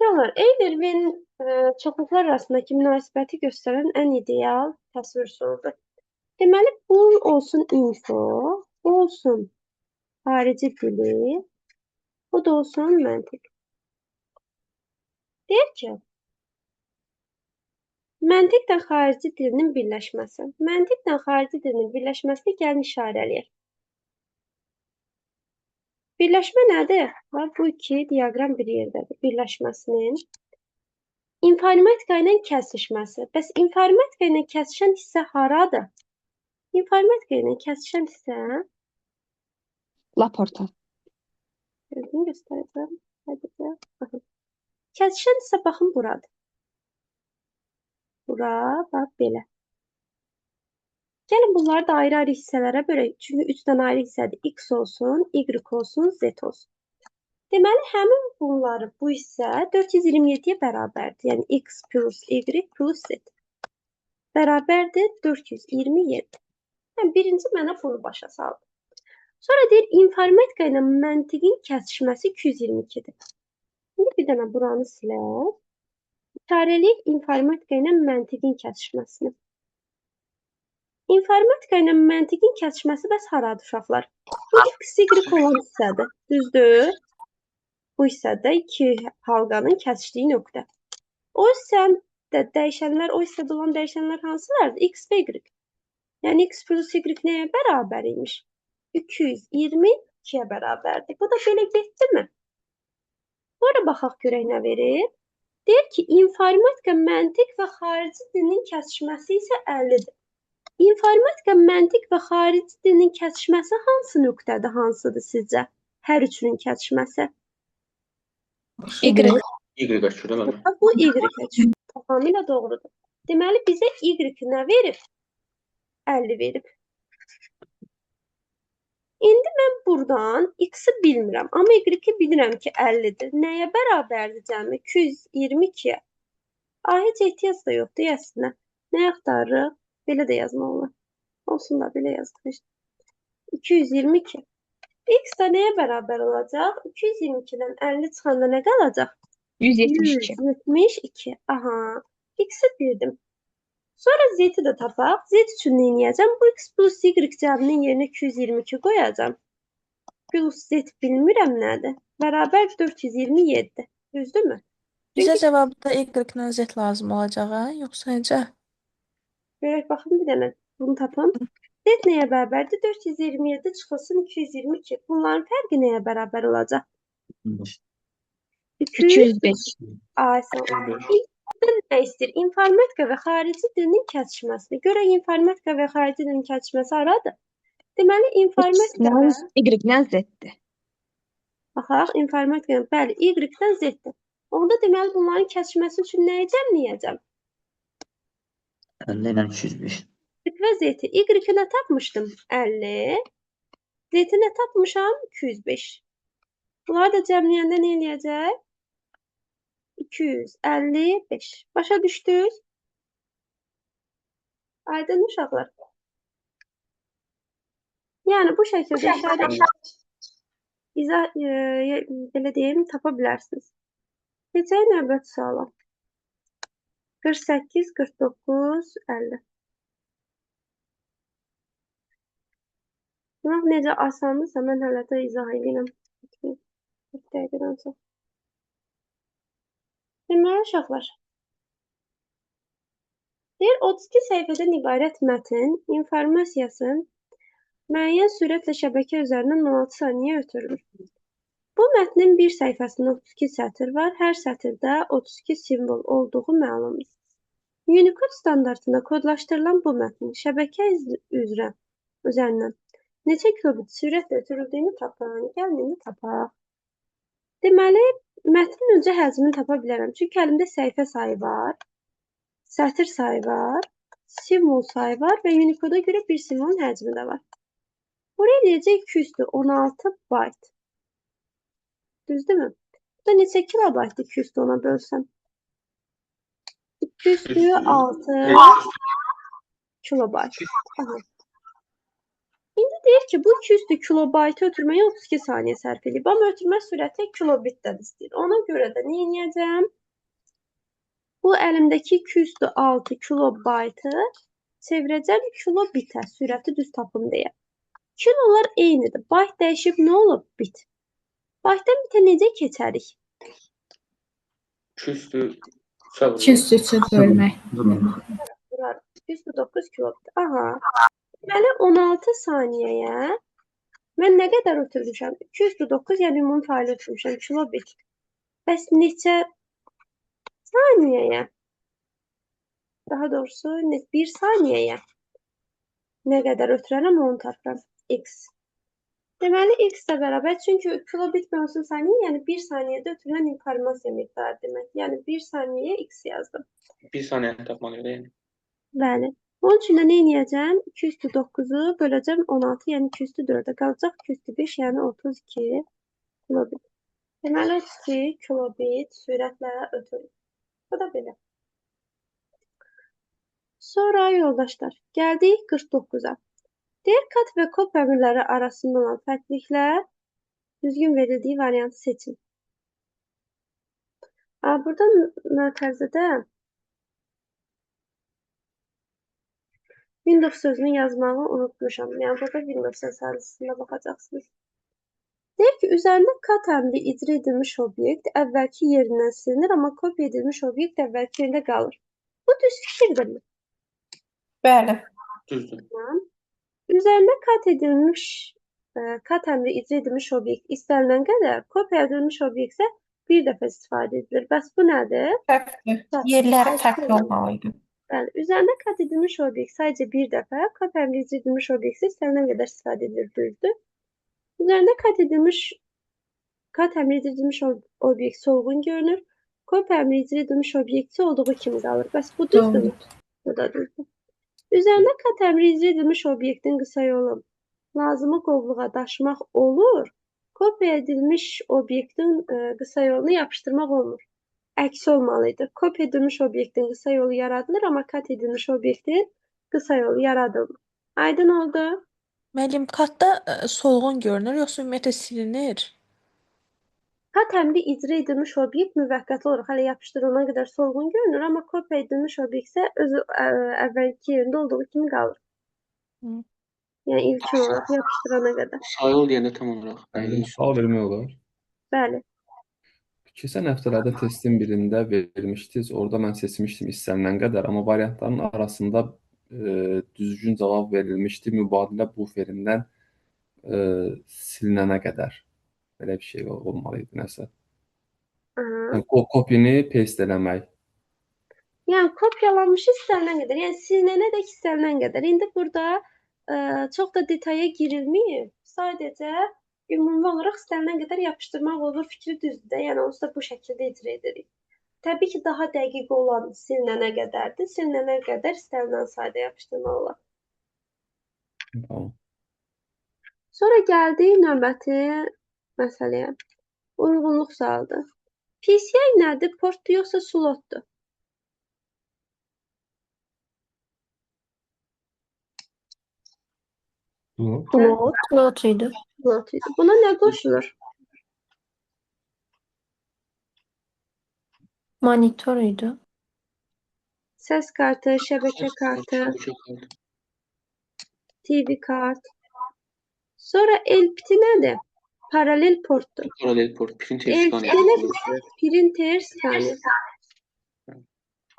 Uşaqlar, E ilə V-nin çoxluqlar arasındakı münasibəti göstərən ən ideal təsvir üsuludur. Deməli, bu olsun info, bu olsun xarici dili, bu da olsun məntiq. Deyir ki, məntiqlə xarici dilinin birləşməsi. Məntiqlə xarici dilinin birləşməsini gəlin işarə eləyək. Birləşmə nədir? Bax, bu iki diaqram bir yerdədir. Birləşməsinin informatika ilə kəsişməsi. Bəs informatika ilə kəsişən hissə haradır? Informatika ilə kəsişən hissə Lap orta. Gözünü göstərəcəm. Sadəcə. Baxın. Kəsişən hissə baxın buradır. Bura, bax belə. Gəlin bunları da ayrı-ayrı hissələrə bölək. Çünki 3 dənə ayrı hissədir. X olsun, Y olsun, Z olsun. Deməli, həmin bunları bu hissə 427-yə bərabərdir. Yəni X plus Y plus Z bərabərdir 427. Yəni, birinci mənə bunu başa saldı. Sonra deyir, informatika ilə məntiqin kəsişməsi 222-dir. İndi bir dənə buranı silək. İşarə eləyək informatika ilə məntiqin kəsişməsini. İnformatika ilə məntiqin kəsişməsi bəs haradır uşaqlar? Bu X, Y olan hissədir. Düzdür? Bu hissədə iki halqanın kəsişdiyi nöqtə. O hissədə dəyişənlər, o hissədə olan dəyişənlər hansılardır? X və Y. Yəni X plus Y nəyə bərabər imiş? 222-yə bərabərdir. Bu da belə getdimi? Sonra baxaq görək nə verir. Deyir ki, informatika, məntiq və xarici dilinin kəsişməsi isə 50-dir. İnformatika, məntiq və xarici dilinin kəsişməsi hansı nöqtədir, hansıdır sizcə? Hər üçünün kəsişməsi. Y. Y düşür, değil mi? Bu Y düşür. Tamamilə doğrudur. Deməli, bizə Y nə verib? 50 verib. İndi mən buradan X-i bilmirəm, amma Y-i bilirəm ki, 50-dir. Nəyə bərabərdir cəmi? 222-yə. Ay, heç ehtiyac da yoxdur əslində. Nə axtarırıq? Belə də yazmaq olar. Olsun da belə yazdıq işte. 222. X də nəyə bərabər olacaq? 222-dən 50 çıxanda nə qalacaq? 172. 172. Aha. X-i bildim. Sonra Z-i də tapaq. Z üçün nə edəcəm? Bu X plus Y cəminin yerinə 222 qoyacağam. Plus Z bilmirəm nədir. Bərabər 427. Düzdürmü? Bizə cavabda Y ilə Z lazım olacaq, hə? Yoxsa necə? Görək baxın bir dənə bunu tapın. Z nəyə bərabərdir? 427 çıxılsın 222. Bunların fərqi nəyə bərabər olacaq? 205. Ay, sağ ol. Nə istəyir? İnformatika və xarici dilinin kəsişməsini. Görək informatika və xarici dilinin kəsişməsi haradır? Deməli, informatika və Y-dən Z-dir. Baxaq, informatika, bəli, Y-dən Z-dir. Onda deməli, bunların kəsişməsi üçün nəyi cəmləyəcəm? 50 ilə 205. Y və Z-i. Y-i nə tapmışdım? 50. Z-i nə tapmışam? 205. Bunları da cəmləyəndə nə eləyəcək? 255. Başa düşdünüz? Aydın uşaqlar? Yəni, bu şəkildə işarə izah, belə deyim, tapa bilərsiniz. Keçək növbəti suala. 48, 49, 50. Bax, necə asandırsa, mən hələ də izah edirəm. Bir dəqiqədən çox. Deməli, uşaqlar, deyir, 32 səhifədən ibarət mətn informasiyası müəyyən sürətlə şəbəkə üzərindən 16 saniyə ötürülür. Bu mətnin bir səhifəsində 32 sətir var. Hər sətirdə 32 simvol olduğu məlumdur. Unicode standartında kodlaşdırılan bu mətnin şəbəkə üzərindən neçə kilobit sürətlə ötürüldüyünü tapın. Gəlin, indi tapaq. Deməli, mətnin öncə həcmini tapa bilərəm. Çünki əlimdə səhifə sayı var, sətir sayı var, simvol sayı var və Unicode-a görə bir simvolun həcmi də var. Buraya deyəcək 216 bayt. Düzdürmü? Bu da neçə kilobaytdır 210-a bölsəm? 206 kilobayt. Aha. İndi deyir ki, bu 200 kilobaytı ötürməyə 32 saniyə sərf edib. Amma ötürmə sürəti kilobitdən istəyir. Ona görə də nə edəcəm? Bu əlimdəki 206 kilobaytı çevirəcəm kilobitə, sürəti düz tapım deyə. Kilolar eynidir. Bayt dəyişib nə olub? Bit. Baytdan bitə necə keçərik? 203 203-ə bölmək. 209 kilobit. Aha. Deməli, 16 saniyəyə mən nə qədər ötürmüşəm? 209, yəni ümumi faylı ötürmüşəm, kilobit. Bəs neçə saniyəyə? Daha doğrusu, bir saniyəyə nə qədər ötürərəm, onu tapıram. X. Deməli, X də bərabər, çünki kilobit bölünsün saniyə, yəni bir saniyədə ötürülən informasiya miqdarı demək. Yəni, bir saniyəyə X yazdım. Bir saniyəni tapmalıyıq, yəni. Bəli. Onun üçün də nə edəcəm? 209-u böləcəm 16, yəni 204-ə qalacaq. 205, yəni 32 kilobit. Deməli, 32 kilobit sürətlə ötürür. Bu da belə. Sonra yoldaşlar, gəldik 49-a. Deyir, kat və kop əmrləri arasında olan fərqliliklər düzgün verildiyi variantı seçin. Burada mötərizədə Windows sözünü yazmağı unutmuşam. Yəni, burada Windows əsasında baxacaqsınız. Deyir ki, üzərində kat əmri icra edilmiş obyekt əvvəlki yerindən silinir, amma kopya edilmiş obyekt əvvəlki yerində qalır. Bu düz fikirdirmi? Bəli. Düzdür. Tamam. Üzərində kat edilmiş, kat əmri icra edilmiş obyekt istənilən qədər, kopya edilmiş obyekt isə bir dəfə istifadə edilir. Bəs bu nədir? Səhvdir. Yerləri fərqli olmalıydı. Bəli, üzərində kat edilmiş obyekt sadəcə bir dəfə, kopya əmri icra edilmiş obyekt isə istənilən qədər istifadə edilir, düzdür. Üzərində kat edilmiş, kat əmri icra edilmiş obyekt solğun görünür. Kopya əmri icra edilmiş obyekt isə olduğu kimi qalır. Bəs bu düzdürmü? Bu da düzdür. Üzərində kat əmri icra edilmiş obyektin qısa yolu lazımı qovluğa daşımaq olur. Kopya edilmiş obyektin qısa yolunu yapışdırmaq olmur. Əksi olmalıydı. Kopya edilmiş obyektin qısa yolu yaradılır, amma kat edilmiş obyektin qısa yolu yaradılmır. Aydın oldu? Müəllim, katda solğun görünür, yoxsa ümumiyyətlə silinir? Kat əmri icra edilmiş obyekt müvəqqəti olaraq hələ yapışdırılana qədər solğun görünür, amma kopya edilmiş obyekt isə özü əvvəlki yerində olduğu kimi qalır. Yəni ilkin olaraq yapışdırana qədər. Sayıl deyəndə tam olaraq. Müəllim, sual vermək olar? Bəli. Keçən həftələrdə testin birində vermişdiniz. Orada mən seçmişdim istənilən qədər, amma variantların arasında düzgün cavab verilmişdi. Mübadilə buferindən silinənə qədər. Belə bir şey olmalı idi nəsə. Yəni, copy-ni paste eləmək. Yəni kopyalanmış istənilən qədər, yəni silinənə dək istənilən qədər. İndi burada çox da detaya girilməyib. Sadəcə ümumi olaraq istənilən qədər yapışdırmaq olur fikri düzdür də. Yəni onsuz da bu şəkildə icra edirik. Təbii ki, daha dəqiq olan silinənə qədərdir. Silinənə qədər istənilən sayda yapışdırmaq olar. Tamam. Sonra gəldik növbəti məsələyə. Uyğunluq sualıdır. PCI nədir? Portdur yoxsa slotdur? Slot. Slot. Slot idi. Slot idi. Buna nə qoşulur? Monitor idi. Səs kartı, şəbəkə kartı, Şəbəkə kartı. TV kart. Sonra LPT nədir? Paralel portdur. Paralel port, printer LPT skaner. nədir? Printer skaner.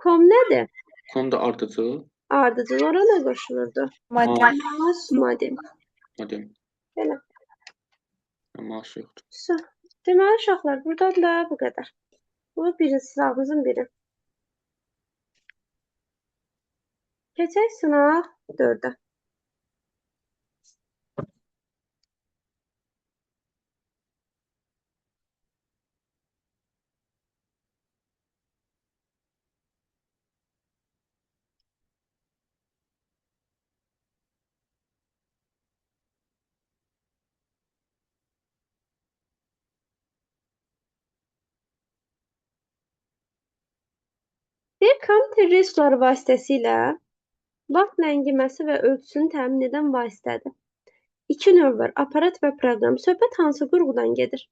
Com nədir? Com da ardıcıl. Ardıcıl. Ora nə qoşulurdu? Modem. Mouse modem. Modem. Belə. Mouse yoxdur. So, deməli uşaqlar, buradan da bu qədər. Bu birinci sınavımızın biri. Keçək sınaq 4-ə. Bir kompüter resursları vasitəsilə vaxt ləngiməsi və ölçüsünü təmin edən vasitədir. İki növ var: aparat və proqram. Söhbət hansı qurğudan gedir?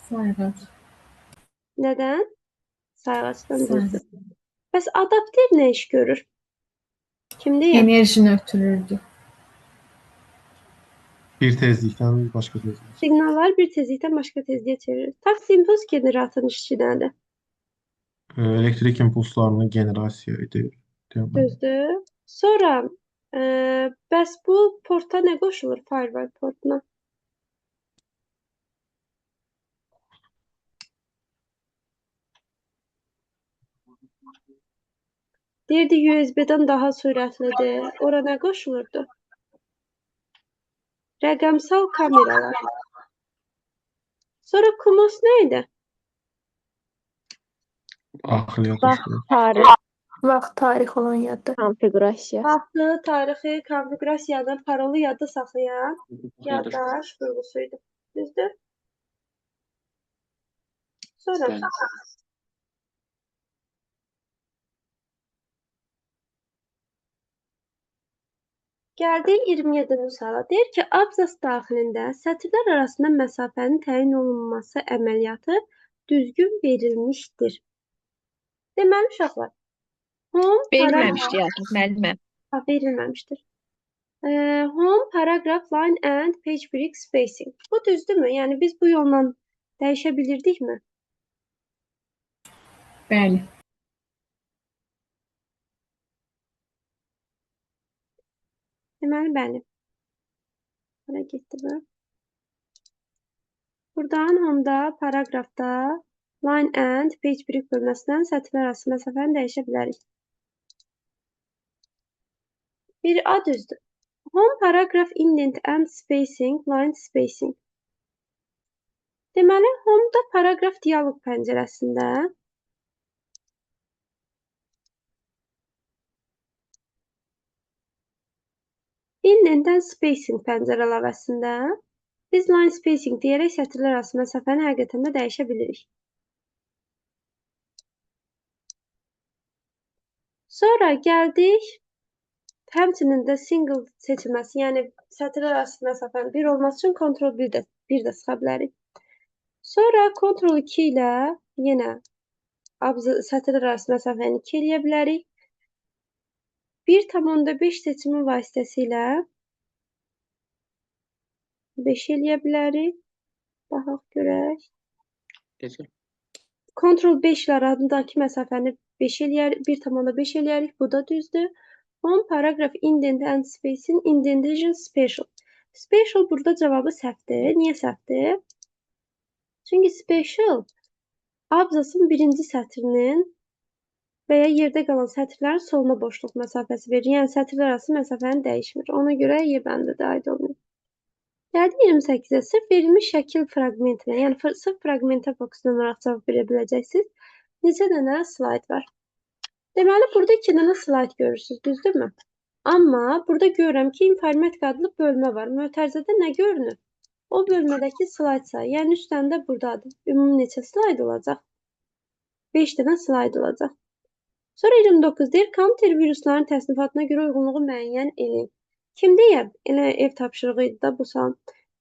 Sayğac. Nədən? Sayğacdan düzdür. Bəs adapter nə iş görür? Kim deyir? Enerjini ötürürdü. Bir tezlikdən başqa tezliyə. Siqnalları bir tezlikdən başqa tezliyə çevirir. Takt impuls generatorun işi nədir? Elektrik impulslarını generasiya edir. Düzdür. Sonra bəs bu porta nə qoşulur? Firewire portuna. Deyirdi USB-dən daha sürətlidir. Ora nə qoşulurdu? Rəqəmsal kameralar. Sonra CMOS nə idi? Daxili yaddaşlar. Tarix, Vaxt, tarix olan yadda. Konfiqurasiya. Vaxtı, tarixi, konfiqurasiyanı, parolu yadda saxlayan yaddaş qurğusuydu. Düzdür? Sonra Bəli. Gəldik 27-ci suala. Deyir ki, abzas daxilində sətirlər arasında məsafənin təyin olunması əməliyyatı düzgün verilmişdir. Deməli, uşaqlar, home Verilməmişdi yəqin, müəllimə. Ha, verilməmişdir. Home, paragraph, line and page break spacing. Bu düzdürmü? Yəni biz bu yolla dəyişə bilirdikmi? Bəli. Deməli, bəli. Hara getdi bu? Buradan home'da, paragrafda line and page break bölməsindən sətirlər arası məsafəni dəyişə bilərik. Bir A düzdür. Home, paragraph, indent and spacing, line spacing. Deməli, home'da paragraf dialoq pəncərəsində indent and spacing pəncərə əlavəsində biz line spacing deyərək sətirlər arası məsafəni həqiqətən də dəyişə bilirik. Sonra gəldik həmçinin də single seçilməsi, yəni sətirlər arası məsafənin bir olması üçün Ctrl 1 də sıxa bilərik. Sonra Ctrl 2 ilə yenə sətirlər arası məsafəni 2 eləyə bilərik. 1,5 seçimi vasitəsilə 5 eləyə bilərik. Baxaq görək. Necə? Ctrl 5 ilə arasındakı məsafəni 5 eləyər, 1,5 eləyərik. Bu da düzdür. 10 paragraf indent and spacing indentation special. Special burada cavabı səhvdir. Niyə səhvdir? Çünki special abzasın birinci sətrinin və ya yerdə qalan sətirlərin soluna boşluq məsafəsi verir. Yəni sətirlər arası məsafəni dəyişmir. Ona görə Y bəndi də aid olmuyor. Gəldi 28-ə. Sırf verilmiş şəkil fraqmentinə, yəni sırf fraqmentə fokuslanaraq cavab verə biləcəksiniz. Neçə dənə slayd var? Deməli, burada 2 dənə slayd görürsünüz, düzdürmü? Amma burada görürəm ki, informatika adlı bölmə var. Mötərizədə nə görünür? O bölmədəki slayd sayı, yəni 3 dənə də buradadır. Ümumi neçə slayd olacaq? 5 dənə slayd olacaq. Sonra 29 deyir, kompüter viruslarının təsnifatına görə uyğunluğu müəyyən eləyin. Kim deyər? Elə ev tapşırığı idi da bu sual.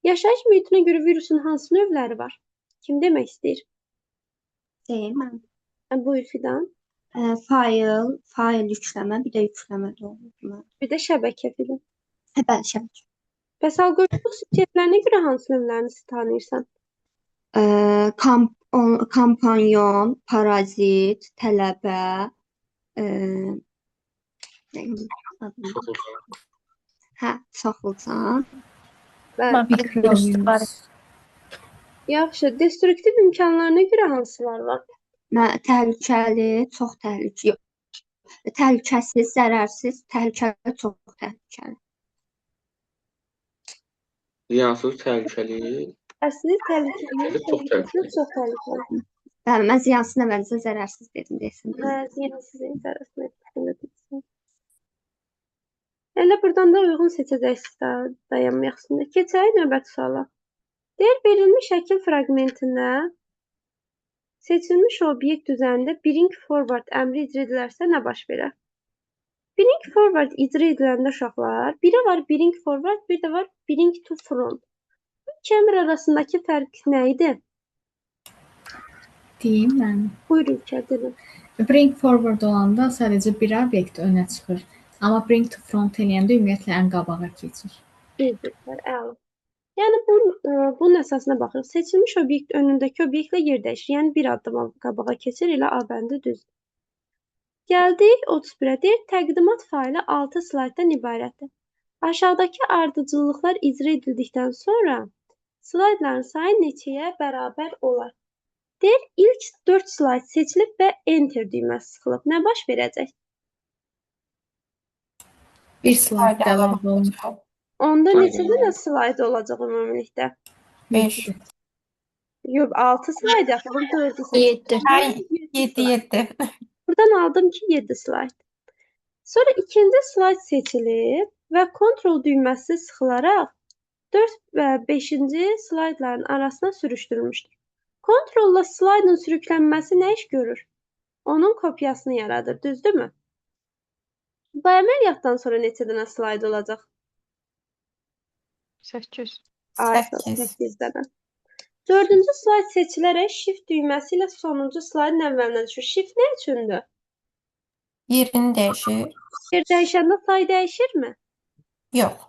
Yaşayış mühitinə görə virusun hansı növləri var? Kim demək istəyir? Deyim mən. Buyur Fidan. Fayl, fayl yükləmə, bir də yükləmə də olur. Bir də şəbəkə Fidan. Hə, bəli, şəbəkə. Bəs alqoritmik xüsusiyyətlərinə görə hansı növlərini tanıyırsan? Kampanyon, parazit, tələbə, hə, soxulcan. Mikrovirus. Yaxşı, destruktiv imkanlarına görə hansılar var? Təhlükəli, çox təhlükəli, təhlükəsiz, zərərsiz, təhlükəli, çox təhlükəli. Ziyansız, təhlükəli. Əslində təhlükəli, çox təhlükəli. Çox təhlükəli. Bəli, mən ziyansız əvəzinə zərərsiz dedim deyəsən. Hə, ziyansız zərərsiz. Elə buradan da uyğun seçəcəksiniz da, dayanmayaq üstündə. Keçək növbəti suala. Deyir, verilmiş şəkil fraqmentində seçilmiş obyekt üzərində bring forward əmri icra edilərsə nə baş verər? Bring forward icra ediləndə uşaqlar, biri var bring forward, bir də var bring to front. Bu iki əmr arasındakı fərq nə idi? Deyim mən. Buyur İlker, dedim. Bring forward olanda sadəcə bir obyekt önə çıxır. Amma bring to front eləyəndə ümumiyyətlə ən qabağa keçir. Düzdür, əla. Yəni bunun əsasına baxırıq. Seçilmiş obyekt önündəki obyektlə yer dəyişir. Yəni bir addım qabağa keçir, elə A bəndi düzdür. Gəldik 31-ə. Deyir, təqdimat faylı 6 slayddan ibarətdir. Aşağıdakı ardıcıllıqlar icra edildikdən sonra slaydların sayı neçəyə bərabər olar? Deyir, ilk 4 slayd seçilib və Enter düyməsi sıxılıb. Nə baş verəcək? Bir slayd əlavə olunur. Onda neçə dənə slayd olacaq ümumilikdə? 5. Yox, 6 slayd yaxın, 4-ü seçilib. 7, 7. Buradan aldım ki, 7 slayd. Sonra ikinci slayd seçilib və kontrol düyməsi sıxılaraq 4 və 5-ci slaydların arasına sürüşdürülmüşdür. Kontrolla slaydın sürüklənməsi nə iş görür? Onun kopyasını yaradır, düzdürmü? Bu əməliyyatdan sonra neçə dənə slayd olacaq? 8. 8 dənə. Dördüncü slayd seçilərək Shift düyməsi ilə sonuncu slaydın əvvəlinə düşür. Shift nə üçündür? Yerini dəyişir. Yer dəyişəndə say dəyişirmi? Yox.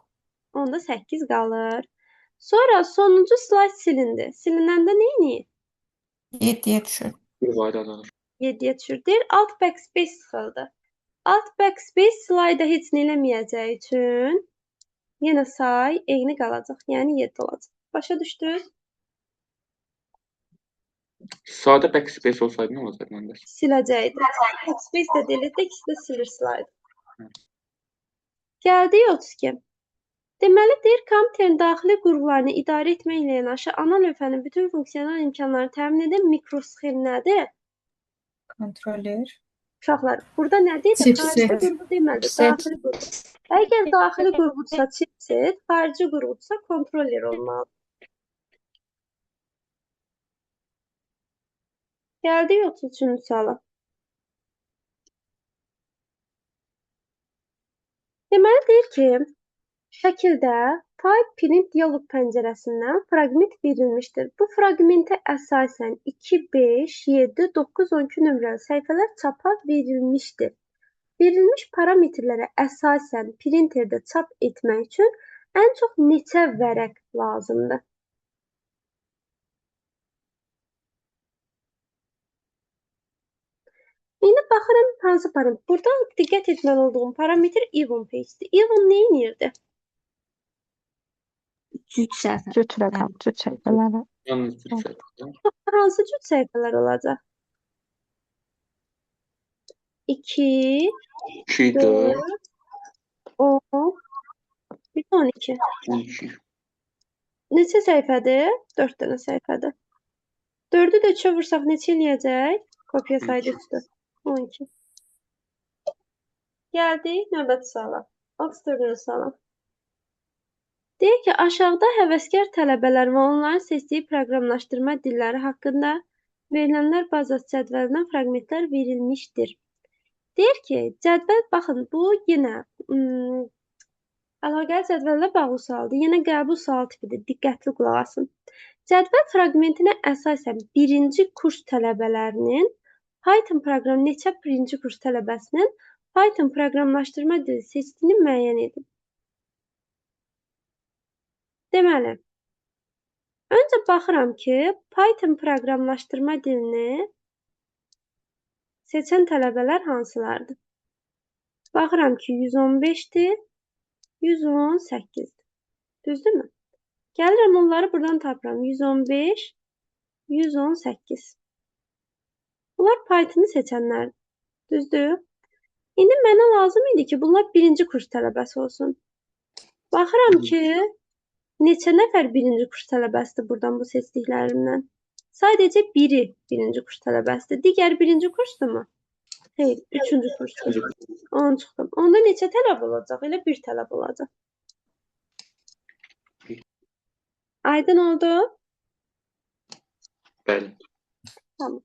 Onda 8 qalır. Sonra sonuncu slayd silindi. Silinəndə nə edir? 7-yə düşür. Bir vahid azalır. 7-yə düşür. Deyir, Alt Backspace sıxıldı. Alt Backspace slayda heç nə eləməyəcəyi üçün yenə say eyni qalacaq. Yəni 7 olacaq. Başa düşdünüz? Sadə backspace olsaydı nə olacaq məndə? Siləcəkdi. Backspace də delete də, ikisi də silir slaydı. Gəldik 32. Deməli, deyir, kompüterin daxili qurğularını idarə etməklə yanaşı ana lövhənin bütün funksional imkanlarını təmin edən mikrosxem nədir? Kontroller. Uşaqlar, burada nə deyir? Chipset. Xarici qurğu deməli, daxili qurğu. Əgər daxili qurğudursa chipset, xarici qurğudursa kontroller olmalıdır. Gəldik 33-cü suala. Deməli, deyir ki, şəkildə File Print dialoq pəncərəsindən fraqment verilmişdir. Bu fraqmentə əsasən 2, 5, 7, 9, 12 nömrəli səhifələr çapa verilmişdir. Verilmiş parametrlərə əsasən printerdə çap etmək üçün ən çox neçə vərəq lazımdır? İndi baxıram hansı parametr. Burada diqqət etməli olduğum parametr even page-dir. Even nə edirdi? Cüt səhifə. Cüt rəqəm, cüt səhifələrə. Yalnız cüt səhifələr. Hansı cüt səhifələr olacaq? 2, 2, 4, 4, 10, bir də 12. 12. Neçə səhifədir? 4 dənə səhifədir. 4-ü də 3-ə vursaq neçə eləyəcək? Kopya sayı 3-dür. 12. Gəldik növbəti suala. 34-cü suala. Deyir ki, aşağıda həvəskar tələbələr və onların seçdiyi proqramlaşdırma dilləri haqqında verilənlər bazası cədvəlindən fraqmentlər verilmişdir. Deyir ki, cədvəl, baxın, bu yenə əlaqəli cədvəllə bağlı sualdır. Yenə qəbul sual tipidir. Diqqətli qulaq asın. Cədvəl fraqmentinə əsasən birinci kurs tələbələrinin Python proqramı neçə birinci kurs tələbəsinin Python proqramlaşdırma dili seçdiyini müəyyən edin. Deməli, öncə baxıram ki, Python proqramlaşdırma dilini seçən tələbələr hansılardır? Baxıram ki, 115-dir, 118-dir. Düzdürmü? Gəlirəm onları buradan tapıram. 115, 118. Bunlar Python-ı seçənlərdir. Düzdür? İndi mənə lazım idi ki, bunlar birinci kurs tələbəsi olsun. Baxıram ki, neçə nəfər birinci kurs tələbəsidir buradan bu seçdiklərimdən? Sadəcə biri birinci kurs tələbəsidir. Digər birinci kursdurmu? Xeyr, üçüncü kursdur. Onu çıxdım. Onda neçə tələb olacaq? Elə bir tələb olacaq. Aydın oldu? Bəli. Tamam.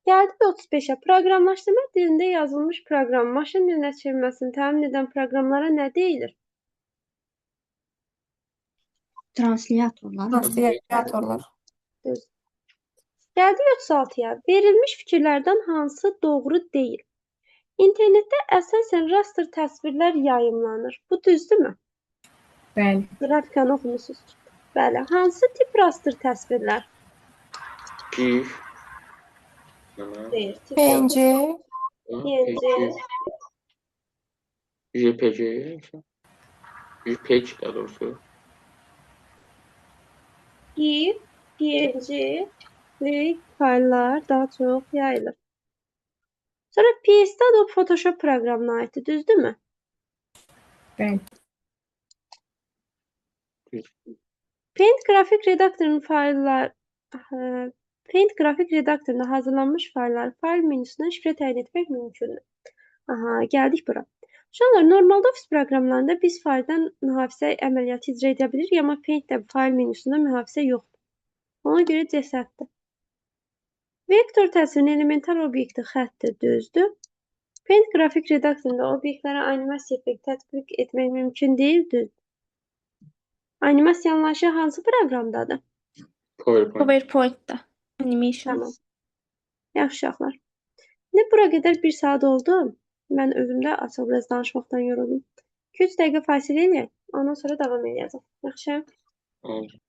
Gəldik 35-ə. Proqramlaşdırma dilində yazılmış proqram maşın dilinə çevrilməsini təmin edən proqramlara nə deyilir? Translyatorlar. Translyatorlar. Düz. Gəldik 36-ya. Verilmiş fikirlərdən hansı doğru deyil? İnternetdə əsasən raster təsvirlər yayımlanır. Bu düzdürmü? Bəli. Qrafikanı oxumusunuz. Bəli. Hansı tip raster təsvirlər? GIF. Deyir. PNG. PNG. JPG. JPG daha doğrusu. GIF, PNG, link fayllar daha çox yayılır. Sonra PSD Adobe Photoshop proqramına aiddir, düzdürmü? Bəli. Paint qrafik redaktorunun fayllar Paint qrafik redaktorunda hazırlanmış fayllar fayl menüsündən şifrə təyin etmək mümkündür. Aha, gəldik bura. Uşaqlar, normalda Office proqramlarında biz fayldan mühafizə əməliyyatı icra edə bilirik, amma Paint-də fayl menüsündə mühafizə yoxdur. Ona görə C səhvdir. Vektor təsvirinin elementar obyekti xəttdir, düzdür. Paint qrafik redaktorunda obyektlərə animasiya effekti tətbiq etmək mümkün deyil, düzdür. Animasiya anlayışı hansı proqramdadır? PowerPoint. PowerPoint-da. Animation. Tamam. Yaxşı uşaqlar. İndi bura qədər bir saat oldu. Mən özüm də açıq biraz danışmaqdan yoruldum. 2-3 dəqiqə fasilə eləyək. Ondan sonra davam eləyəcəm. Yaxşı? Oldu.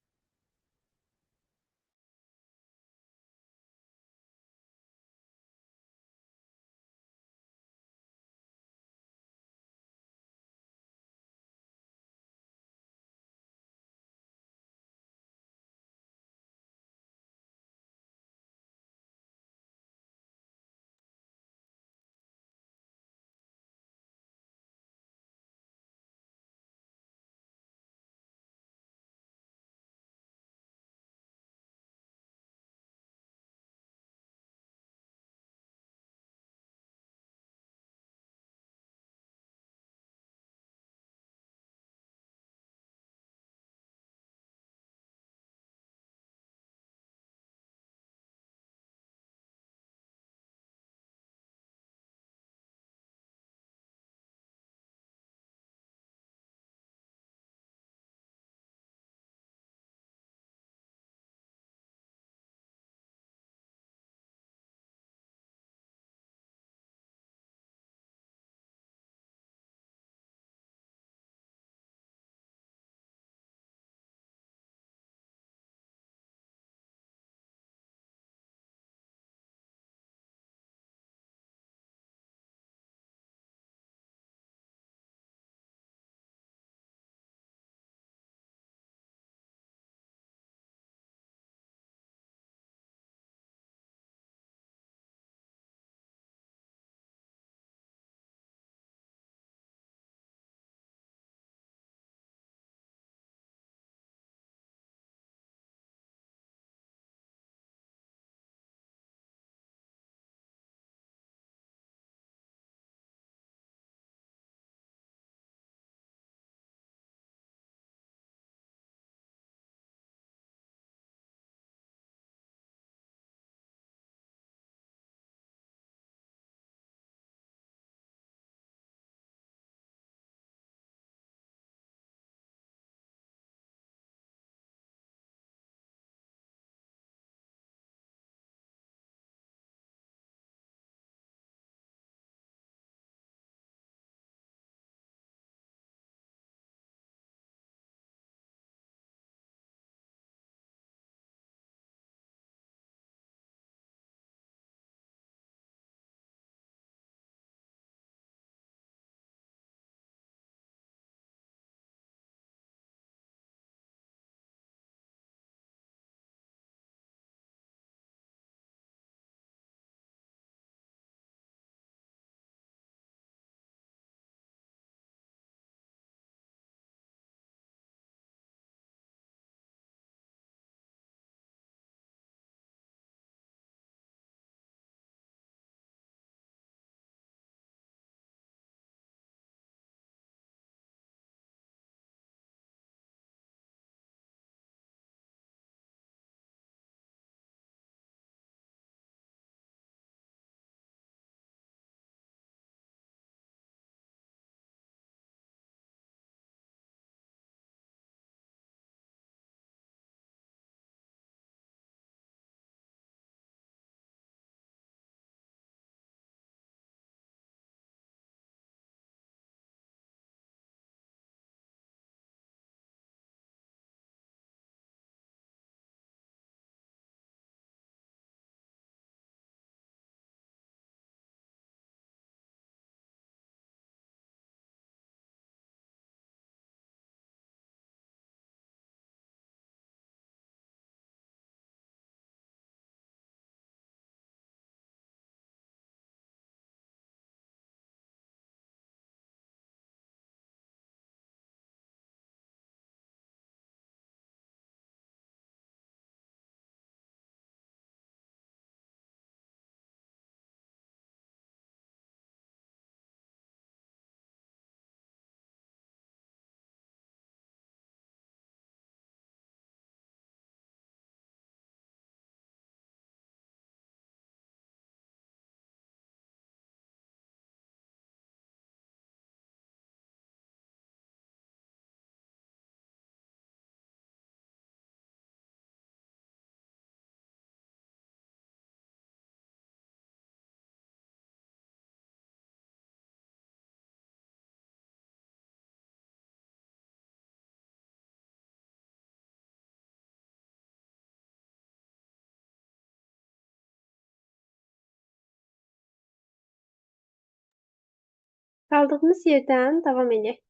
Qaldığımız yerdən davam edək.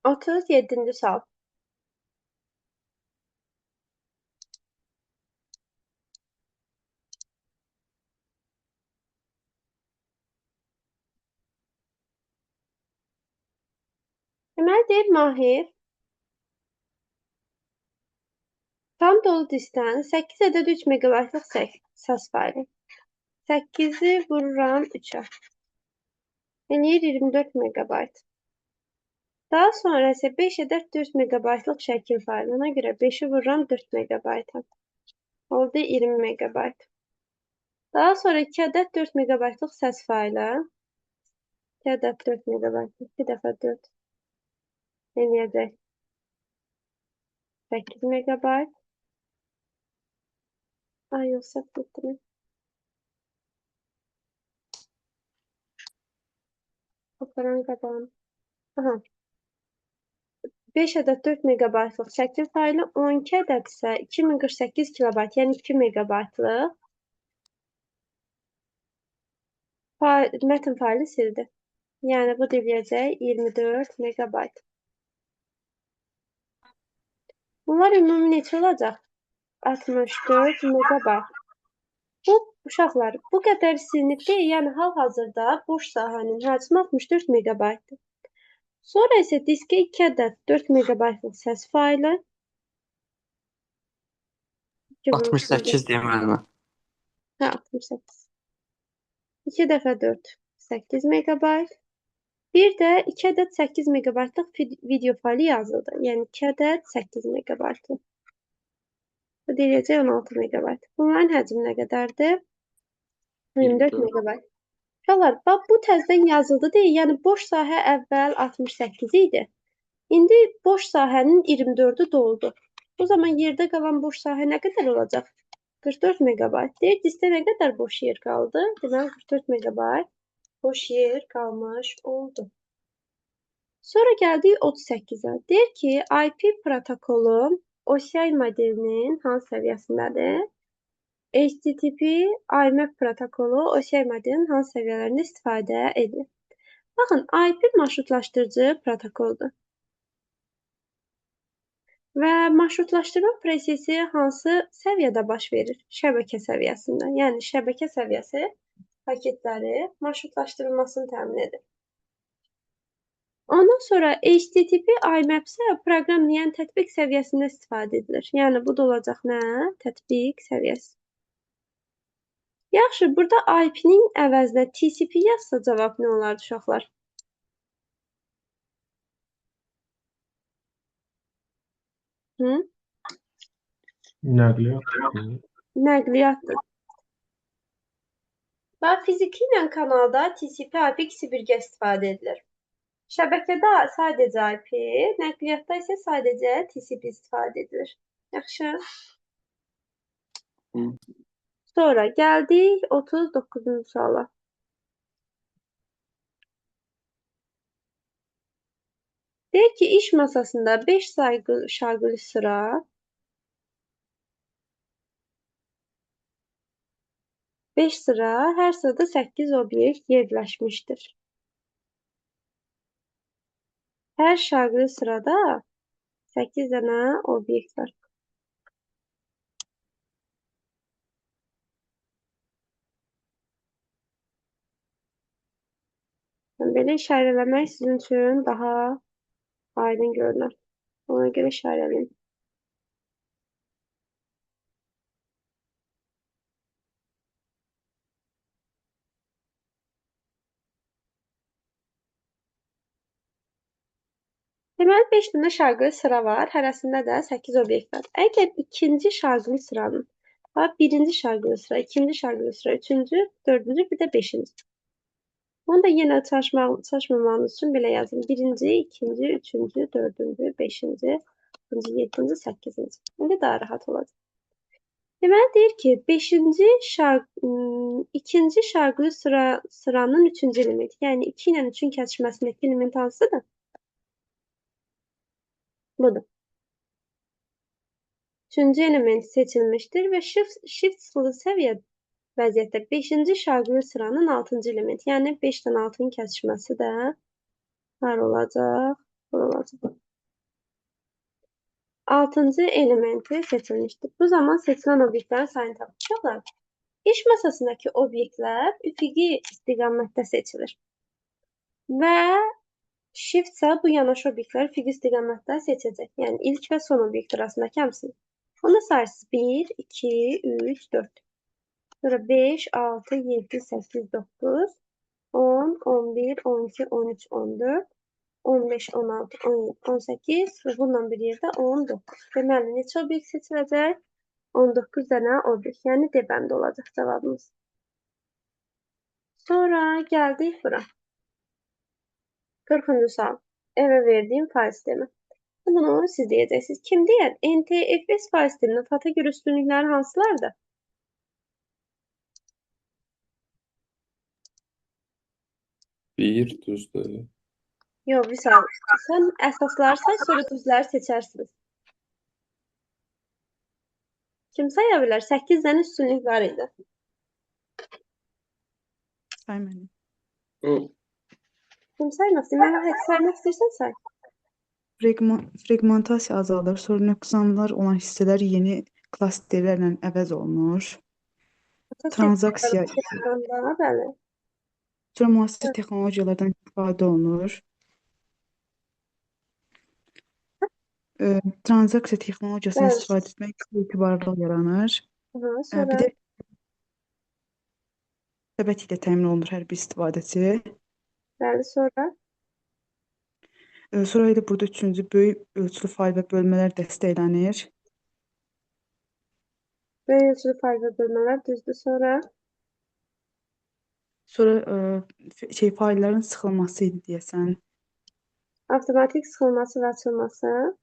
37-ci sual. Deməli, deyir Mahir, tam dolu diskdən 8 ədəd 3 meqabaytlıq səs faylı. 8-i vururam 3-ə. Eləyir 24 meqabayt. Daha sonra isə 5 ədəd 4 meqabaytlıq şəkil faylı. Ona görə 5-i vururam 4 meqabayta. Oldu 20 meqabayt. Daha sonra 2 ədəd 4 meqabaytlıq səs faylı. 2 ədəd 4 meqabayt. 2 dəfə 4 eləyəcək 8 meqabayt. Ay, yox, səhv etdim. Aparan qabağım. Aha. 5 ədəd 4 meqabaytlıq şəkil faylı, 12 ədəd isə 2048 kilobayt, yəni 2 meqabaytlıq mətn faylı sildi. Yəni bu da eləyəcək 24 meqabayt. Bunlar ümumi neçə olacaq? 64 meqabayt. Bu, uşaqlar, bu qədər silinib deyil, yəni hal-hazırda boş sahənin həcmi 64 meqabaytdır. Sonra isə diskə 2 ədəd 4 meqabaytlıq səs faylı. 68 deyim müəllimə. Hə, 68. 2 dəfə 4, 8 meqabayt. Bir də 2 ədəd 8 meqabaytlıq video faylı yazıldı. Yəni 2 ədəd 8 meqabaytlıq. Bu deyiləcək 16 meqabayt. Bunların həcmi nə qədərdir? 24 meqabayt. Uşaqlar, bax bu təzədən yazıldı deyil. Yəni boş sahə əvvəl 68 idi. İndi boş sahənin 24-ü doldu. O zaman yerdə qalan boş sahə nə qədər olacaq? 44 meqabayt. Deyir, diskdə nə qədər boş yer qaldı? Deməli, 44 meqabayt boş yer qalmış oldu. Sonra gəldik 38-ə. Deyir ki, IP protokolu OSI modelinin hansı səviyyəsindədir? HTTP IMAP protokolu OSI modelinin hansı səviyyələrində istifadə edilir? Baxın, IP marşrutlaşdırıcı protokoldur. Və marşrutlaşdırma prosesi hansı səviyyədə baş verir? Şəbəkə səviyyəsində. Yəni, şəbəkə səviyyəsi paketləri marşrutlaşdırılmasını təmin edir. Ondan sonra HTTP IMAP isə proqram, yəni tətbiq səviyyəsində istifadə edilir. Yəni, bu da olacaq nə? Tətbiq səviyyəsi. Yaxşı, burada IP-nin əvəzinə TCP yazsa cavab nə olardı uşaqlar? Hı? Nəqliyyat. Nəqliyyatdır. Bax, fiziki ilə kanalda TCP/IP ikisi birgə istifadə edilir. Şəbəkədə sadəcə IP, nəqliyyatda isə sadəcə TCP istifadə edilir. Yaxşı. Sonra gəldik 39-cu suala. Deyir ki, iş masasında 5 şaquli sıra, 5 sıra, hər sırada 8 obyekt yerləşmişdir. Hər şaquli sırada 8 dənə obyekt var. Belə işarələmək sizin üçün daha aydın görünər. Ona görə işarələyim. Deməli, 5 dənə şaquli sıra var. Hərəsində də 8 obyekt var. Əgər ikinci şaquli sıranın, birinci şaquli sıra, ikinci şaquli sıra, üçüncü, dördüncü, bir də beşinci. Bunu da yenə çaşmamanız üçün belə yazın. Birinci, ikinci, üçüncü, dördüncü, beşinci, altıncı, yeddinci, səkkizinci. İndi daha rahat olacaq. Deməli, deyir ki, ikinci şaquli sıranın üçüncü elementi. Yəni, 2 ilə 3-ün kəsişməsindəki element hansıdır? Budur. Üçüncü element seçilmişdir və shift sıxılı səviyyə vəziyyətdə 5-ci şaquli sıranın 6-cı elementi, yəni 5 ilə 6-nın kəsişməsi də var olacaq, var olacaq. 6-cı elementi seçilmişdir. Bu zaman seçilən obyektlərin sayını tapacaqlar. İş masasındakı obyektlər üfüqi istiqamətdə seçilir. Və shift isə bu yanaşı obyektləri üfüqi istiqamətdə seçəcək. Yəni ilk və son obyekt arasındakı hamısını. Onda sayırsınız 1, 2, 3, 4. Sonra 5, 6, 7, 8, 9, 10, 11, 12, 13, 14, 15, 16, 17, 18 və bununla bir yerdə 19. Deməli, neçə obyekt seçiləcək? 19 dənə obyekt, yəni D bəndi olacaq cavabımız. Sonra gəldik bura. 40-cı sual. Evə verdiyim fayl sistemi. Bunu siz deyəcəksiniz. Kim deyər? NTFS fayl sisteminin FAT-a görə üstünlükləri hansılardır? Bir düzdür. Yox, Vüsal. Sən əsasları say, sonra düzləri seçərsiniz. Kim saya bilər? 8 dənə üstünlük var idi. Say mənim. Kim saymaq istəyir? Mən saymaq istəyirsən say. Fraqmentasiya azalır, sonra nöqsanlar olan hissələr yeni klasterlərlə əvəz olunur. Transaksiya. Bəli. Sonra müasir texnologiyalardan istifadə olunur. Transaksiya texnologiyasından istifadə etmək etibarlılıq yaranır. Sonra... Bir də səbət ilə təmin olunur hər bir istifadəçi. Bəli, sonra? Sonra elə burada üçüncü böyük ölçülü fayl və bölmələr dəstəklənir. Böyük ölçülü fayl və bölmələr düzdür. Sonra? Sonra faylların sıxılması idi deyəsən. Avtomatik sıxılması və açılması.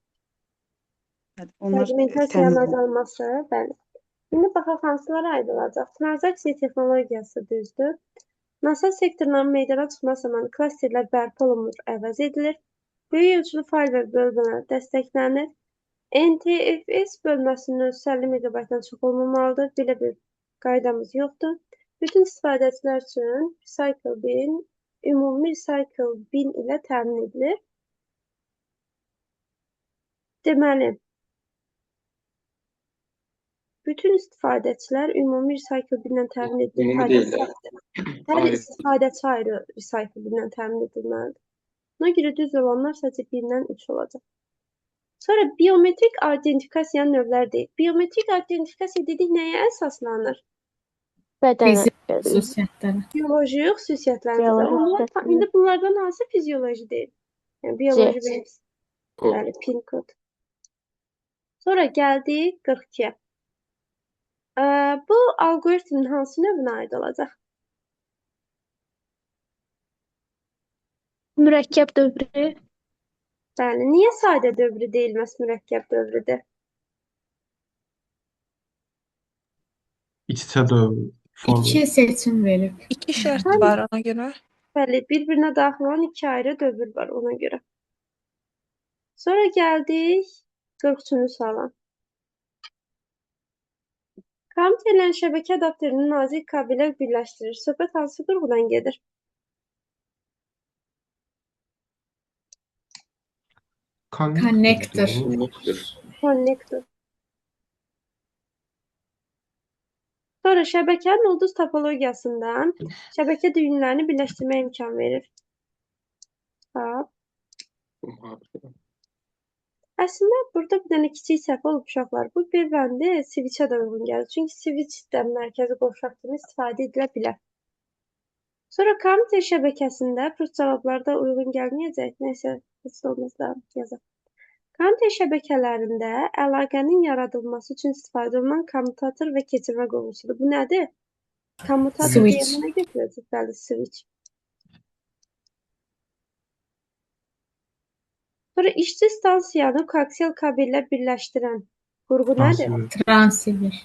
Onlar Fraqmentasiyanın azalması, bəli. İndi baxaq hansılara aid olacaq. Transaksiya texnologiyası düzdür. NASA sektorundan meydana çıxma zamanı klasterlər bərpa olunmur, əvəz edilir. Böyük ölçülü fayl və bölmələr dəstəklənir. NTFS bölməsinin ölçüsü 50 MB-dan çox olmamalıdır. Belə bir qaydamız yoxdur. Bütün istifadəçilər üçün Recycle Bin, ümumi Recycle Bin ilə təmin edilir. Deməli, bütün istifadəçilər ümumi Recycle Bin-lə təmin edilir. Ümumi deyil də. Hər istifadəçi ayrı Recycle Bin-lə təmin edilməlidir. Buna görə düz olanlar sadəcə 1-dən 3 olacaq. Sonra biometrik identifikasiyanın növləri deyil. Biometrik identifikasiya dedik nəyə əsaslanır? Bədən xüsusiyyətləri. Bioloji xüsusiyyətlərimizə. İndi bunlardan hansı fizioloji deyil? Yəni bioloji verisi. Bəli, pin kod. Sonra gəldik 42-yə. Bu alqoritmin hansı növünə aid olacaq? Mürəkkəb dövrü. Bəli, niyə sadə dövrü deyil, məhz mürəkkəb dövrüdür? İç-içə dövr. İki seçim verib. İki şərt var ona görə. Bəli, bir-birinə daxil olan iki ayrı dövr var ona görə. Sonra gəldik 43-cü suala. Kompüterlərin şəbəkə adapterini nazik kabellər birləşdirir. Söhbət hansı qurğudan gedir? Connector. Connector. Sonra şəbəkənin ulduz topologiyasından şəbəkə düyünlərini birləşdirməyə imkan verir. Bax. Əslində, burada bir dənə kiçik səhv olub uşaqlar. Bu bir bəndi switch-ə də uyğun gəlir. Çünki switch də mərkəzi qovşaq kimi istifadə edilə bilər. Sonra kompüter şəbəkəsində prost cavablar da uyğun gəlməyəcək. Nəysə, heç də olmaz da yazaq. Kompüter şəbəkələrində əlaqənin yaradılması üçün istifadə olunan kommutator və keçirmə qurğusudur. Bu nədir? Kommutator deyəndə nə götürəcək? Bəli, switch. Sonra işçi stansiyanı koaksial kabellə birləşdirən qurğu nədir? Transceiver.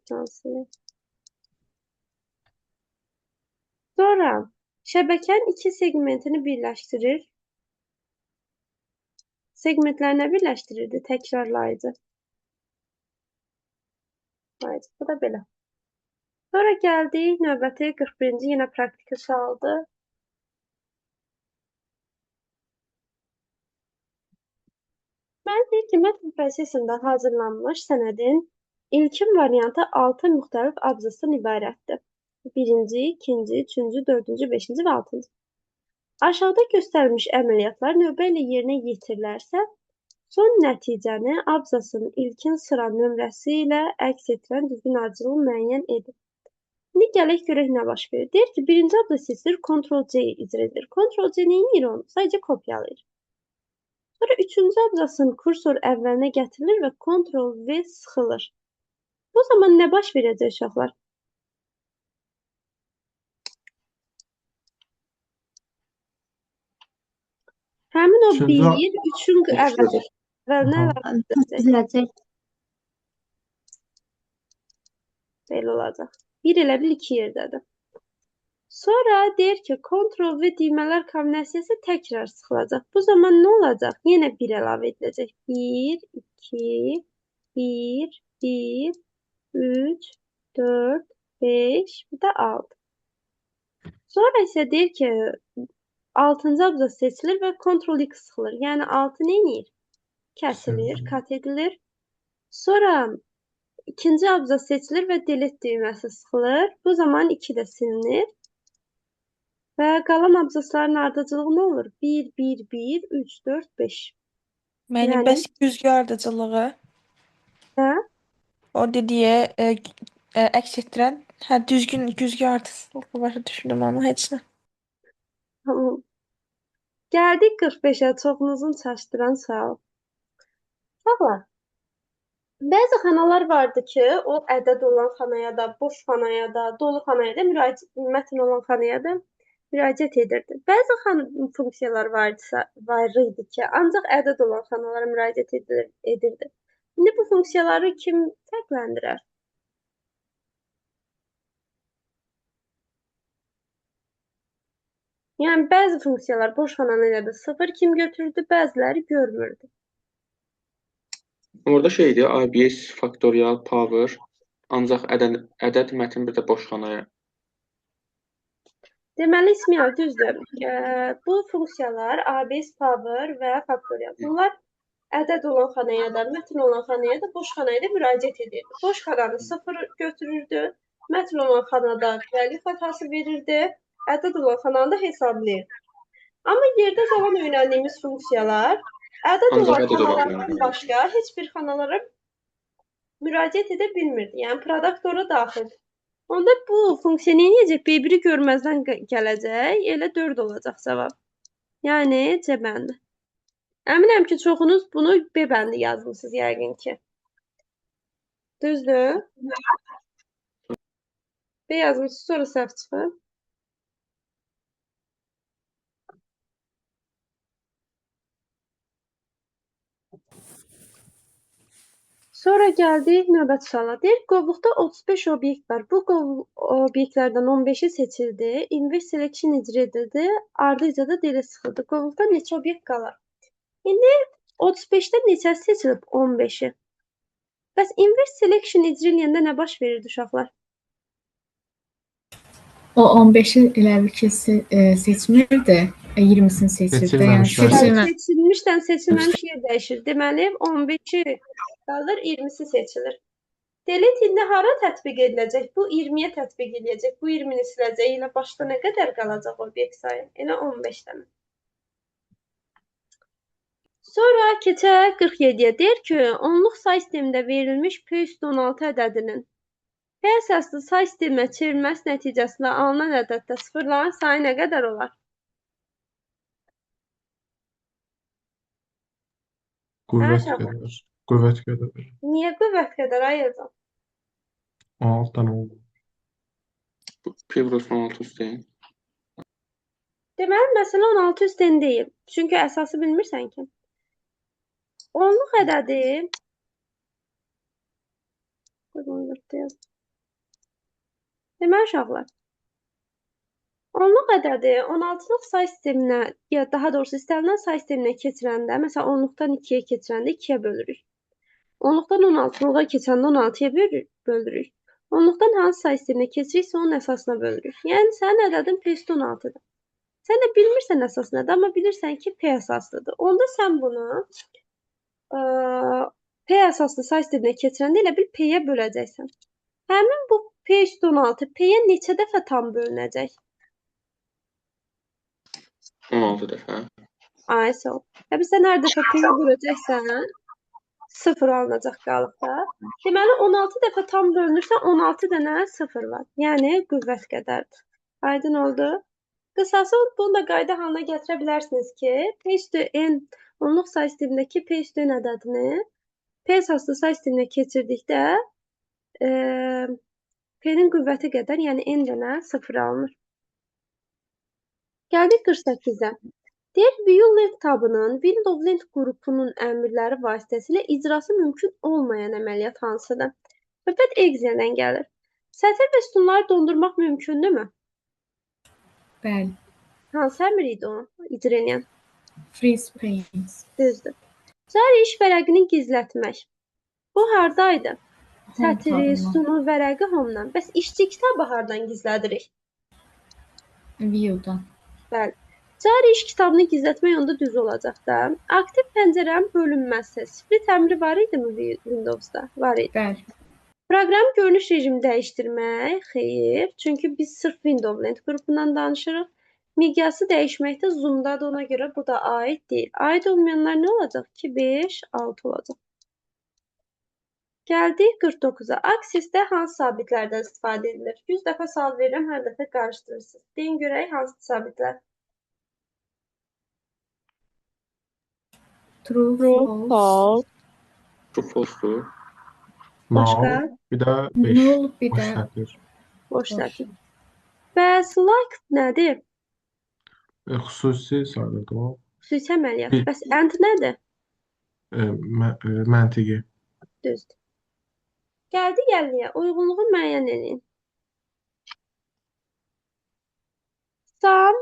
Transceiver. Sonra şəbəkənin iki segmentini birləşdirir. Segmentlər nə birləşdirirdi? Təkrarlayıcı. Ayca, bu da belə. Sonra gəldik növbəti 41-ci yenə praktiki sualdır. Mən deyir ki, mətn prosesində hazırlanmış sənədin ilkin variantı 6 müxtəlif abzasdan ibarətdir. 1-ci, 2-ci, 3-cü, 4-cü, 5-ci və 6-cı. Aşağıda göstərilmiş əməliyyatlar növbə ilə yerinə yetirilərsə, son nəticəni abzasın ilkin sıra nömrəsi ilə əks etdirən düzgün ardıcılığı müəyyən edir. İndi gələk görək nə baş verir. Deyir ki, birinci abzas seçilir, Ctrl-C icra edilir. Ctrl-C nə edir onu? Sadəcə kopyalayır. Sonra üçüncü abzasın kursor əvvəlinə gətirilir və Ctrl-V sıxılır. Bu zaman nə baş verəcək uşaqlar? Həmin o 1, 3-ün əvvəlinə əlavə ediləcək. Belə olacaq. 1 elə bil 2 yerdədir. Sonra deyir ki, Ctrl-V düymələr kombinasiyası təkrar sıxılacaq. Bu zaman nə olacaq? Yenə 1 əlavə ediləcək. 1, 2, 1, 1, 3, 4, 5, bir də 6. Sonra isə deyir ki, 6-cı abzas seçilir və Ctrl-X sıxılır. Yəni 6 nə edir? Kəsilir, kat edilir. Sonra ikinci abzas seçilir və delete düyməsi sıxılır. Bu zaman 2 də silinir. Və qalan abzasların ardıcılığı nə olur? 1, 1, 1, 3, 4, 5. Mənim Yəni, bəs güzgü ardıcılığı hə? o dediyi əks etdirən, hə düzgün güzgü ardıcılığı başa düşdüm amma heç nə. Tamam. Gəldik 45-ə. Çoxunuzun çaşdıran sual. Uşaqlar, bəzi xanalar vardı ki, o ədəd olan xanaya da, boş xanaya da, dolu xanaya da, müraciət, mətn olan xanaya da müraciət edirdi. Bəzi funksiyalar var idi ki, ancaq ədəd olan xanalara müraciət edirdi. İndi bu funksiyaları kim fərqləndirər? Yəni, bəzi funksiyalar boş xananı elə bil 0 kim götürürdü, bəziləri görmürdü. Orada şeydir, ABS, faktorial, power, ancaq ədəd mətn bir də boş xanaya. Deməli, İsmail, düzdür. Bu funksiyalar ABS, power və faktorial. Bunlar ədəd olan xanaya da, mətn olan xanaya da, boş xanaya da müraciət edirdi. Boş xananı 0 götürürdü, mətn olan xanada value xətası verirdi, ədəd olan xananı da hesablayırdı. Amma yerdə qalan öyrəndiyimiz funksiyalar ədəd olan xanalardan başqa heç bir xanalara müraciət edə bilmirdi. Yəni, product ora daxildir. Onda bu funksiya nə edəcək? B1-i görməzdən gələcək. Elə 4 olacaq cavab. Yəni, C bəndi. Əminəm ki, çoxunuz bunu B bəndi yazmısınız yəqin ki. Düzdür? B yazmışsınız, sonra səhv çıxır. Sonra gəldik növbəti suala. Deyir, qovluqda 35 obyekt var. Bu obyektlərdən 15-i seçildi. Inverse selection icra edildi. Ardınca da delete sıxıldı. Qovluqda neçə obyekt qalar? İndi 35-dən neçəsi seçilib? 15-i. Bəs inverse selection icra eləyəndə nə baş verirdi uşaqlar? O 15-i elə bil ki, seçmirdi, 20-sini seçirdi. Yəni Seçilməmişlər. Seçilmişdən seçilməmiş yer dəyişir. Deməli, 15-i qalır, 20-si seçilir. Delete indi hara tətbiq ediləcək? Bu 20-yə tətbiq ediləcək. Bu 20-ni siləcək. Elə başda nə qədər qalacaq obyekt sayı? Elə 15 dənə. Sonra keçək 47-yə. Deyir ki, onluq say sistemində verilmiş P üstü 16 ədədinin P əsaslı say sisteminə çevrilməsi nəticəsində alınan ədəddə sıfırların sayı nə qədər olar? Qüvvət qədər. Qüvvət qədər. Niyə qüvvət qədər ayırdım? 16 dənə oldu. P vurulsun 16 üstü n. Deməli, məsələ 16 üstü n deyil. Çünki əsası bilmirsən ki. Onluq ədədi Deməli, uşaqlar, onluq ədədi 16-lıq say sisteminə, ya daha doğrusu istənilən say sisteminə keçirəndə, məsələn, onluqdan 2-yə keçirəndə 2-yə bölürük. Onluqdan 16-lığa keçəndə 16-ya bölürük. Onluqdan hansı say sisteminə keçiriksə, onun əsasına bölürük. Yəni, sənin ədədin P üstü 16-dır. Sən də bilmirsən əsas nədir, amma bilirsən ki, P əsaslıdır. Onda sən bunu P əsaslı say sisteminə keçirəndə elə bil P-yə böləcəksən. Həmin bu P üstü 16 P-yə neçə dəfə tam bölünəcək? 16 dəfə. Ay, sağ ol. Təbii sən hər dəfə P-yə böləcəksən, 0 alınacaq qalıqda. Deməli, 16 dəfə tam bölünürsə, 16 dənə 0 var. Yəni, qüvvət qədərdir. Aydın oldu. Qısası, bunu da qayda halına gətirə bilərsiniz ki, P üstü N, onluq say sistemindəki P üstü N ədədini P əsaslı say sisteminə keçirdikdə P-nin qüvvəti qədər, yəni N dənə 0 alınır. Gəldik 48-ə. Deyir, View Link tabının Windows Link qrupunun əmrləri vasitəsilə icrası mümkün olmayan əməliyyat hansıdır? Söhbət Excel-dən gəlir. Sətir və sütunları dondurmaq mümkündürmü? Bəli. Hansı əmr idi o icra eləyən? Freeze panes. Düzdür. Cari iş vərəqini gizlətmək. Bu hardaydı? Sətiri, sütunu, vərəqi home-dan. Bəs işçi kitabı hardan gizlədirik? View-dan. Bəli. Cari iş kitabını gizlətmək onda düz olacaq da. Aktiv pəncərənin bölünməsi. Split əmri var idimi Windows-da? Var idi. Bəli. Proqram görünüş rejimi dəyişdirmək? Xeyr. Çünki biz sırf Windows Lent qrupundan danışırıq. Miqyası dəyişməkdə Zoom-dadır, ona görə bu da aid deyil. Aid olmayanlar nə olacaq? 2, 5, 6 olacaq. Gəldik 49-a. Access-də hansı sabitlərdən istifadə edilir? 100 dəfə sual verirəm, hər dəfə qarışdırırsınız. Deyin görək, hansı sabitlər? True, false. True, false-dur. Başqa? Null, bir də 5. Null, bir Boş də sətir. Boş sətir. Bəs like nədir? Xüsusi sayılır o. Xüsusi əməliyyat. Bəs and nədir? Məntiqi. Düzdür. Gəldik 50-yə. Uyğunluğu müəyyən eləyin. Sum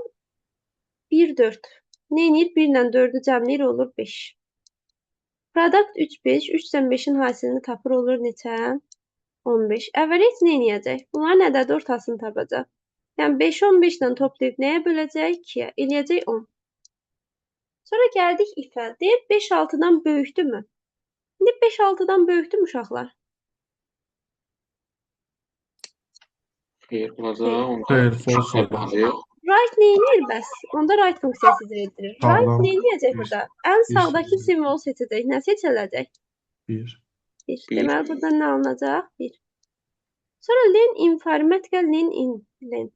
1, 4. Nə eləyir? 1 ilə 4-ü cəmləyir, olur 5. Product 3, 5. 3 ilə 5-in hasilini tapır, olur neçə? 15. Average nə eləyəcək? Bunların ədədi ortasını tapacaq. Yəni 5-i 15 ilə toplayıb nəyə böləcək? 2-yə. Eləyəcək 10. Sonra gəldik if-ə. Deyir 5 6-dan böyükdürmü? İndi 5 6-dan böyükdürmü uşaqlar? Xeyr, olacaq. Xeyr, false olacaq. Right nə eləyir bəs? Onda right funksiyası icra edilir. Right nə eləyəcək burada? Ən sağdakı simvolu seçəcək. Nə seçiləcək? 1. 1. Deməli, buradan nə alınacaq? 1. Sonra len informatika, len in, len.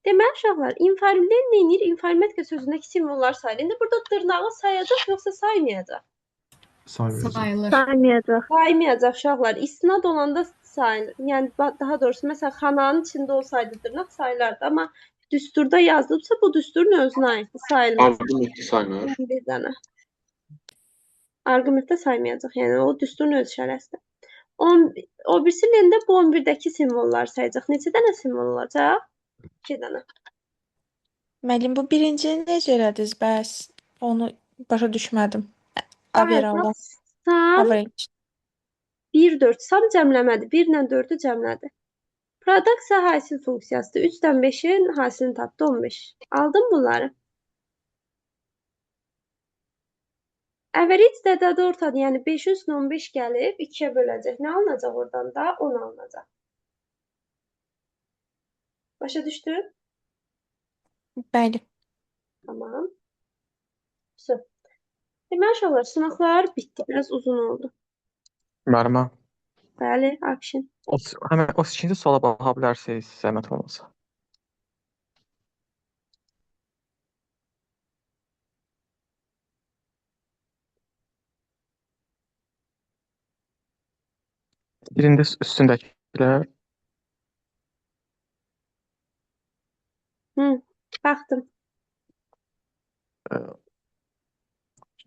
Deməli, uşaqlar, len nə eləyir? İnformatika sözündəki simvollar sayılır. İndi burada dırnağı sayacaq yoxsa saymayacaq? Saymayacaq. Sayılır. Saymayacaq. Saymayacaq uşaqlar. İstinad olanda sayılır. Yəni, daha doğrusu, məsələn, xananın içində olsaydı dırnaq sayılardı. Amma düsturda yazılıbsa, bu düsturun özünə aiddir, sayılmaz. Arqumentdə saymır. Bir dənə. Arqumentdə saymayacaq. Yəni, o düsturun öz işarəsidir. O birisi lendə bu 11-dəki simvollar sayacaq. Neçə dənə simvol olacaq? 2 dənə. Müəllim, bu birincini necə elədiniz bəs? Onu başa düşmədim. Overall. Sum Average. 1, 4. Sum cəmləmədir. 1 ilə 4-ü cəmlədi. Product isə hasil funksiyasıdır. 3-dən 5-in hasilini tapdı 15. Aldım bunları. Average də ədədi ortadır. Yəni 5-in üstünə 15 gəlib 2-yə böləcək. Nə alınacaq oradan da? 10 alınacaq. Başa düşdün? Bəli. Tamam. Süper. Deməli, uşaqlar, sınaqlar bitdi. Biraz uzun oldu. Müəllimə, Bəli, Akşin. Həmən 32-ci suala baxa bilərsiniz, zəhmət olmasa. Birində üstündəkilər. Hı, baxdım.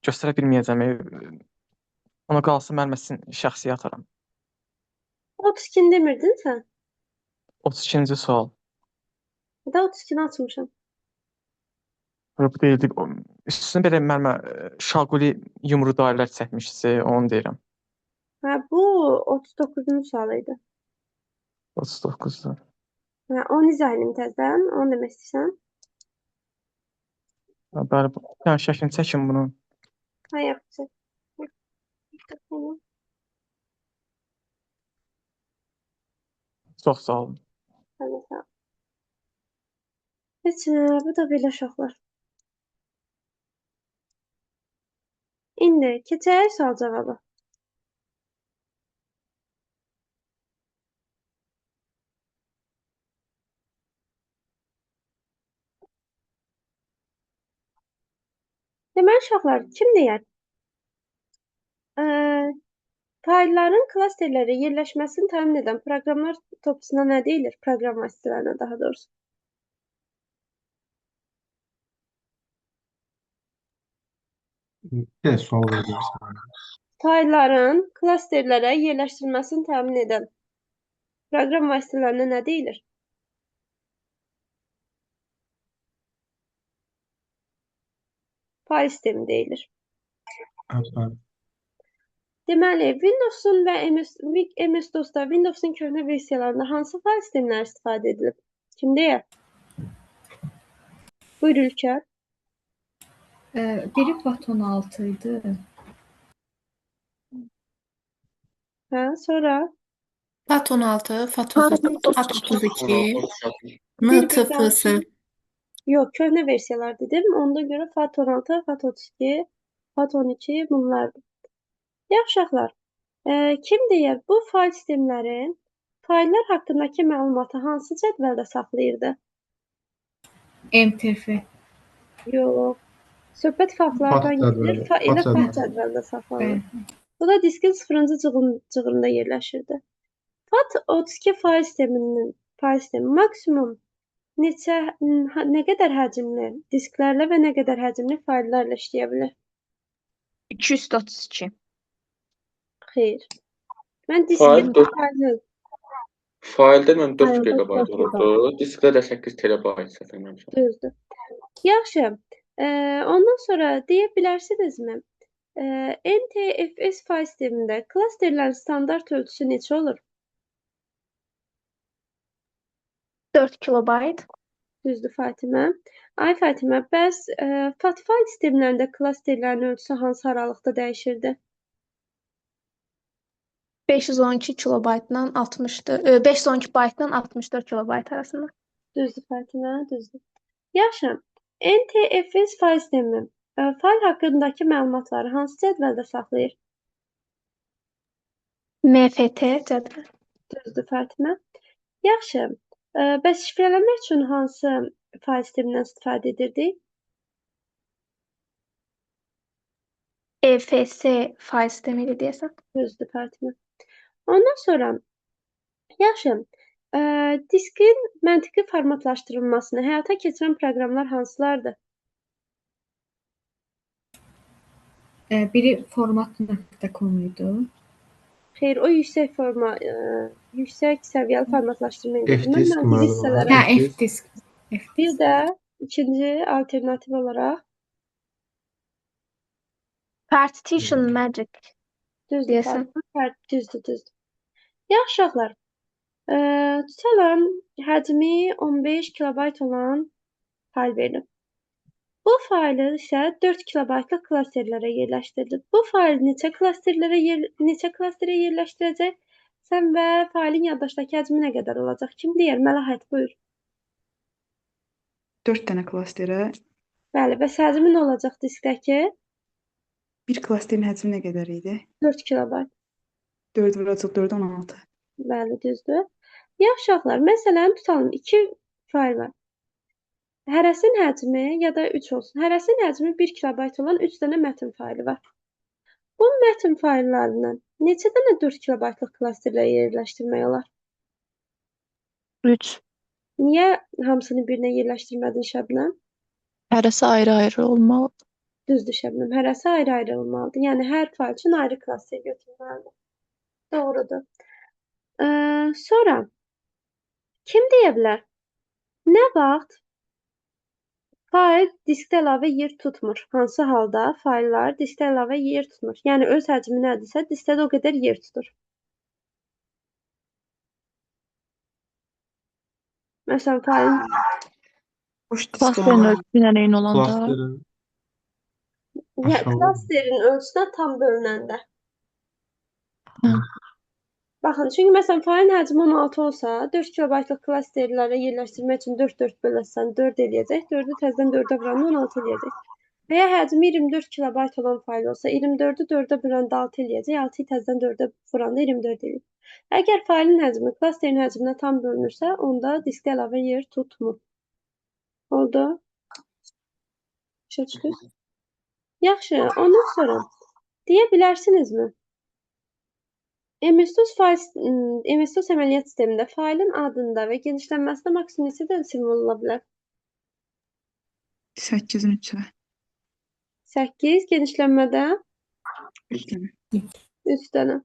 Göstərə bilməyəcəm. Ona qalsın müəllimə sizin şəxsi ataram. 32-ni demirdin sən? 32-ci sual. Da 32-ni açmışam. Bu deyildi. Üstünə belə müəllimə şaquli yumru dairələr çəkmişdiniz, onu deyirəm. Hə, bu 39-cu sual idi. 39-da. Hə, onu izah edeyim təzədən. Onu demək istəyirsən. Hə, bəli, bir dənə şəklini çəkin bunun. Ha, yapacaq. Çox sağ olun. Sən də sağ ol. Heç nə, bu da belə uşaqlar. İndi keçək sual cavaba. Deməli uşaqlar, kim deyər? Faylların klasterlərə yerləşməsini təmin edən proqramlar toplusuna nə deyilir? Proqram vasitələrinə daha doğrusu. Bir də sual verə bilərsən. Faylların klasterlərə yerləşdirilməsini təmin edən proqram vasitələrinə nə deyilir? Fayl sistemi deyilir. Hə, bəli. Deməli, Windows-un və MS-DOS-da Windows-un köhnə versiyalarında hansı fayl sistemləri istifadə edilib? Kim deyər? Buyur Ülker. Biri FAT16 idi. Hə, sonra? FAT16, FAT32, FAT32, Bir NTFS. Yox, köhnə versiyalar dedim. Onda görə FAT16, FAT32, FAT12 bunlardır. Yaxşı uşaqlar, kim deyər bu fayl sistemləri fayllar haqqındakı məlumatı hansı cədvəldə saxlayırdı? MTF. Yox. Söhbət faktlardan gedir. Elə FAT cədvəldə saxlanır. Bu da diskin 0-cı cığırında yerləşirdi. FAT32 fayl sisteminin maksimum nə qədər həcmli disklərlə və nə qədər həcmli fayllarla işləyə bilər? 232. Xeyr. Mən diskin faylını... Fayldə mən 4 GB olurdu. Diskdə də 8 TB səhv etmirəmsə. Düzdür. Yaxşı. Ondan sonra deyə bilərsinizmi? NTFS fayl sistemində klasterlərin standart ölçüsü neçə olur? 4 kilobayt. Düzdür Fatimə. Ay Fatimə, bəs FAT fayl sistemlərində klasterlərin ölçüsü hansı aralıqda dəyişirdi? 512 kilobaytdan 64, 512 baytdan 64 kilobayt arasında. Düzdür Fatimə, düzdür. Yaxşı. NTFS fayl sistemi fayl haqqındakı məlumatları hansı cədvəldə saxlayır? MFT cədvəl. Düzdür Fatimə. Yaxşı. Bəs şifrələmək üçün hansı fayl sistemindən istifadə edirdik? EFS fayl sistemi idi deyəsən. Düzdür Fatimə. Ondan sonra, yaxşı, diskin məntiqi formatlaşdırılmasını həyata keçirən proqramlar hansılardır? Biri format.com idi. Xeyr, o yüksək yüksək səviyyəli formatlaşdırma idi. F-disk mı? Hə, F-disk. Bir də ikinci alternativ olaraq Partition Magic. Düzdür, düzdür, düzdür. Yaxşı uşaqlar, tutalım, həcmi 15 kilobayt olan fayl verilib. Bu faylı isə 4 kilobaytlıq klasterlərə yerləşdirilib. Bu fayl neçə klasterə yerləşdirəcək? Sən və faylin yaddaşdakı həcmi nə qədər olacaq? Kim deyər? Məlahət, buyur. 4 dənə klasterə. Bəli, bəs həcmi nə olacaq diskdəki? Bir klasterin həcmi nə qədər idi? 4 kilobayt. 4 vuracaq 4, 16. Bəli, düzdür. Yaxşı uşaqlar, məsələn, tutalım 2 fayl var. Hərəsinin həcmi ya da 3 olsun. Hərəsinin həcmi 1 kilobayt olan 3 dənə mətn faylı var. Bu mətn fayllarından neçə dənə 4 kilobaytlıq klasterlə yerləşdirmək olar? 3. Niyə hamısını birinə yerləşdirmədin Şəbnəm? Hərəsi ayrı-ayrı olmalı. Düzdür Şəbnəm, hərəsi ayrı-ayrı olmalıdır. Yəni hər fayl üçün ayrı klaster götürməlidir. Doğrudur. Sonra kim deyə bilər? Nə vaxt fayl diskdə əlavə yer tutmur? Hansı halda fayllar diskdə əlavə yer tutmur? Yəni öz həcmi nədirsə, diskdə də o qədər yer tutur. Məsələn, faylın Boş disk Klasterin olmalı. ölçüsü ilə eyni olanda. Klasterin ya, aşağı klasterin ölçüsünə tam bölünəndə. Hə. Baxın, çünki məsələn faylın həcmi 16 olsa, 4 kilobaytlıq klasterlərə yerləşdirmək üçün 4 4 böləsən 4 eləyəcək. 4-ü təzədən 4-ə vuranda 16 eləyəcək. Və ya həcmi 24 kilobayt olan fayl olsa, 24-ü 4-ə böləndə 6 eləyəcək. 6-yı təzədən 4-ə vuranda 24 eləyəcək. Əgər faylın həcmi klasterin həcminə tam bölünürsə, onda diskdə əlavə yer tutmur. Oldu? Başa düşdünüz? Yaxşı, ondan sonra deyə bilərsinizmi? MS-DOS fayl, MS-DOS əməliyyat sistemində faylın adında və genişlənməsində maksimum neçə dənə simvol ola bilər? 8-in 3-ə. 8, genişlənmədə 3 dənə. 3 dənə.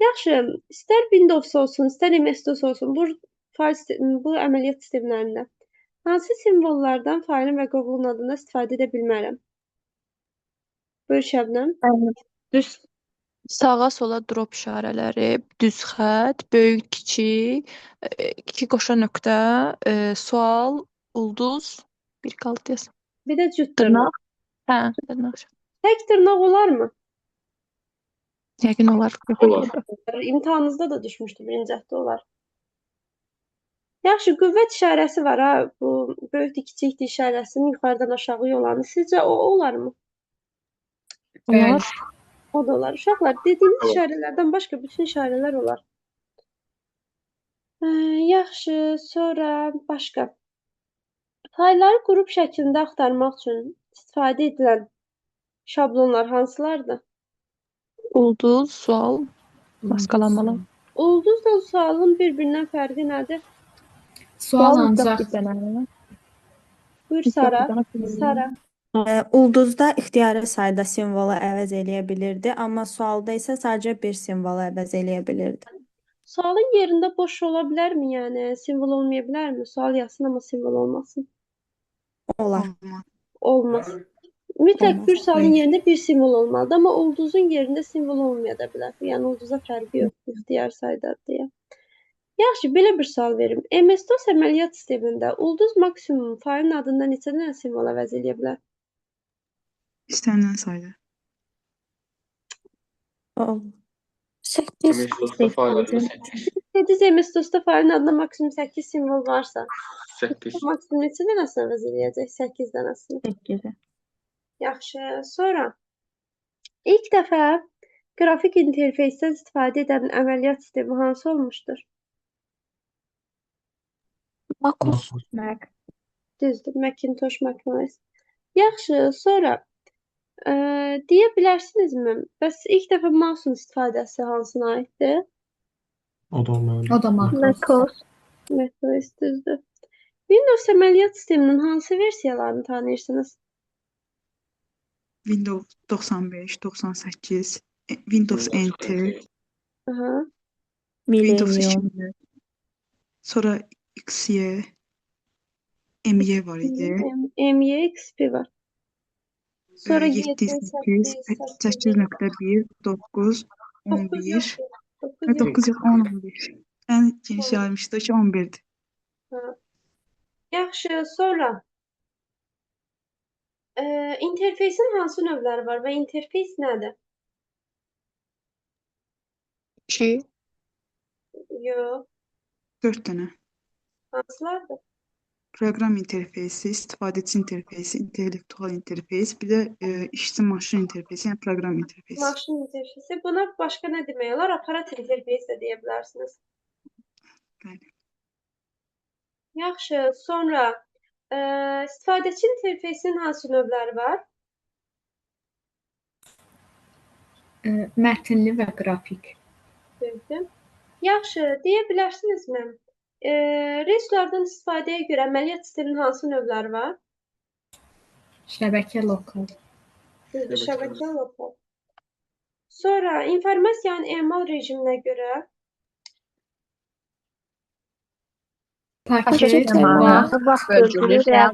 Yaxşı, istər Windows olsun, istər MS-DOS olsun, bu fayl bu əməliyyat sistemlərində hansı simvollardan faylın və qovluğun adında istifadə edə bilmərəm? Buyur Şəbnəm. Düz sağa sola drop işarələri, düz xətt, böyük, kiçik, iki qoşa nöqtə, sual, ulduz, bir qaldı deyəsən. Bir də cüt dırnaq. Dırnaq. Hə, dırnaq. Tək dırnaq olarmı? Yəqin olar. Olar. İmtahanınızda da düşmüşdü, birinci cəhdə olar. Yaxşı, qüvvət işarəsi var ha, bu böyükdür, kiçikdir işarəsinin yuxarıdan aşağı olanı. Sizcə o olarmı? Olar. O da olar. Uşaqlar, dediyimiz Olar. işarələrdən başqa bütün işarələr olar. Yaxşı, sonra başqa. Faylları qrup şəklində axtarmaq üçün istifadə edilən şablonlar hansılardır? Ulduz, sual, maskalamalar. Ulduzla sualın bir-birindən fərqi nədir? Sual Sual mütləq ancaq bir dənə. Buyur Mütləq Sara. bir dənə. Sara. Ulduzda ixtiyari sayda simvolu əvəz eləyə bilirdi, amma sualda isə sadəcə bir simvolu əvəz eləyə bilirdi. Sualın yerində boş ola bilərmi? Yəni simvol olmaya bilərmi? Sual yazsın amma simvol olmasın. Olar. Olmaz. Olmaz. Mütləq Olmaz. bir sualın yerində bir simvol olmalıdır, amma ulduzun yerində simvol olmaya da bilər. Yəni ulduza fərqi yoxdur, ixtiyari sayda deyə. Yaxşı, belə bir sual verim. MS-DOS əməliyyat sistemində ulduz maksimum faylın adında neçə dənə simvol əvəz eləyə bilər? İstənilən sayda. 8. MS-DOS-da fayl adında 8. Dediniz MS-DOS-da faylın adında maksimum 8 simvol varsa, 8. maksimum neçə dənəsini əvəz eləyəcək? 8 dənəsini. 8-i. Yaxşı, sonra ilk dəfə qrafik interfeysdən istifadə edən əməliyyat sistemi hansı olmuşdur? MacOS. Mac. Düzdür, Macintosh, macOS. Yaxşı, sonra deyə bilərsinizmi? Bəs ilk dəfə mouse'un istifadəsi hansına aiddir? O da olmayan. O da macOS. macOS. macOS, düzdür. Windows əməliyyat sisteminin hansı versiyalarını tanıyırsınız? Windows 95, 98, Windows NT, Aha. Windows Millennium. 2000, sonra XY, MY var idi. MY, XP var. Sonra 7, 7, 8, 8, 8.1, 9, 9 11, yox, 9 yox. 9 yox, 10, 11. Ən geniş yayılmışdı ki, 11-dir. Ha. Yaxşı, sonra interfeysin hansı növləri var və interfeys nədir? 2. Yox, 4 dənə. hansılardır? Proqram interfeysi, istifadəçi interfeysi, intellektual interfeys, bir də işçi maşın interfeysi, yəni proqram interfeysi. Maşın interfeysi. Buna başqa nə demək olar? Aparat interfeysi də deyə bilərsiniz. Bəli. Yaxşı, sonra istifadəçi interfeysinin hansı növləri var? Mətnli və qrafik. Düzdür. Yaxşı, deyə bilərsinizmi? Resurslardan istifadəyə görə əməliyyat sisteminin hansı növləri var? Şəbəkə lokal. Düzdür, şəbəkə lokal. Sonra informasiyanın emal rejiminə görə Paket, vaxt, vaxt bölgülü, real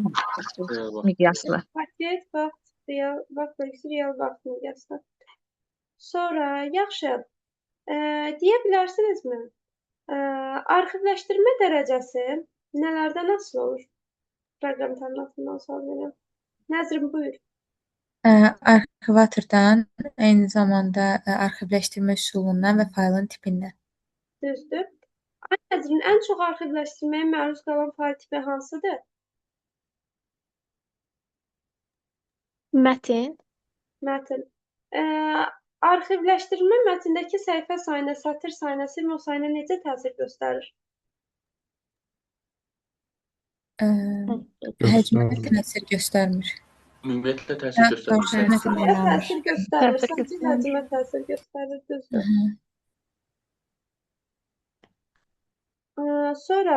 miqyaslı. Paket, vaxt, real, vaxt bölgüsü, real vaxt miqyaslı. Sonra, yaxşı, deyə bilərsinizmi? Arxivləşdirmə dərəcəsi Nələrdən asılı olur? Proqram təminatından sual verirəm. Nəzrin, buyur. Arxivatordan, eyni zamanda arxivləşdirmə üsulundan və faylın tipindən. Düzdür. Ay Nəzrin, ən çox arxivləşdirməyə məruz qalan fayl tipi hansıdır? Mətn. Mətn. Arxivləşdirilmə mətndəki səhifə sayına, sətir sayına, simvol sayına necə təsir göstərir? Həcmə təsir göstərmir. Ümumiyyətlə təsir göstərmir. Təsir göstərir. Sadəcə həcmə təsir göstərir, düzdür. Sonra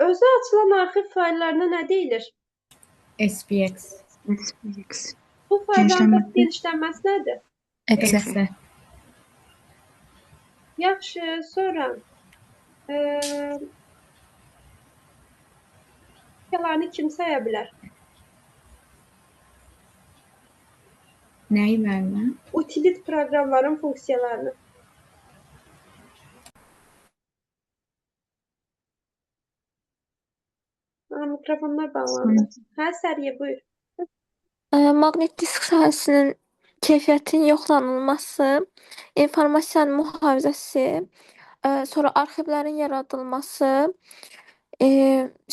özü açılan arxiv fayllarına nə deyilir? SPX. SPX. Bu faylların genişlənməsi nədir? Exe. Yaxşı, sonra funksiyalarını kim saya bilər? Nəyi müəllimə? Utilit proqramların funksiyalarını. Mikrofonlar bağlandı. Hə, Səriyə, buyur. Maqnit disk sahəsinin keyfiyyətinin yoxlanılması, informasiyanın mühafizəsi, sonra arxivlərin yaradılması,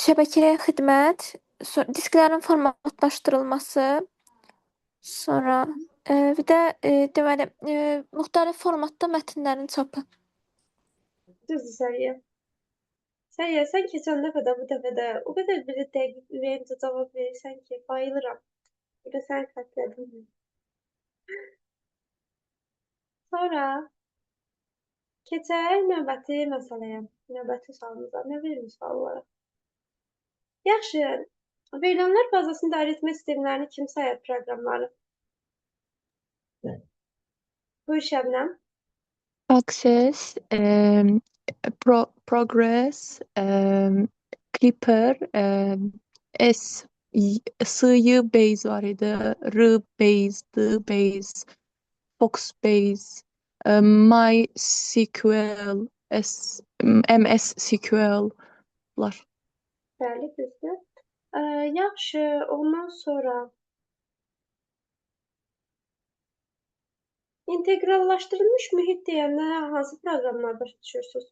şəbəkəyə xidmət, sonra disklərin formatlaşdırılması, sonra bir də deməli müxtəlif formatda mətnlərin çapı. Düzdür, Səriyə. Səriyə, sən keçən dəfə də, bu dəfə də o qədər belə dəqiq ürəyimcə cavab verirsən ki, bayılıram. Bir də səni xətlədim. Sonra keçək növbəti məsələyə, növbəti sualımıza. Nə verim sual olaraq? Yaxşı, verilənlər bazasını idarə etmə sistemlərini kim sayar proqramları? Buyur Şəbnəm. Access, Progress, Clipper, S, S, Y Base var idi, R Base, D Base, Fox Base, MySQL, S, MS SQL var. Bəli, düzdür. Yaxşı, ondan sonra inteqrallaşdırılmış mühit deyəndə hansı proqramlar başa düşürsünüz?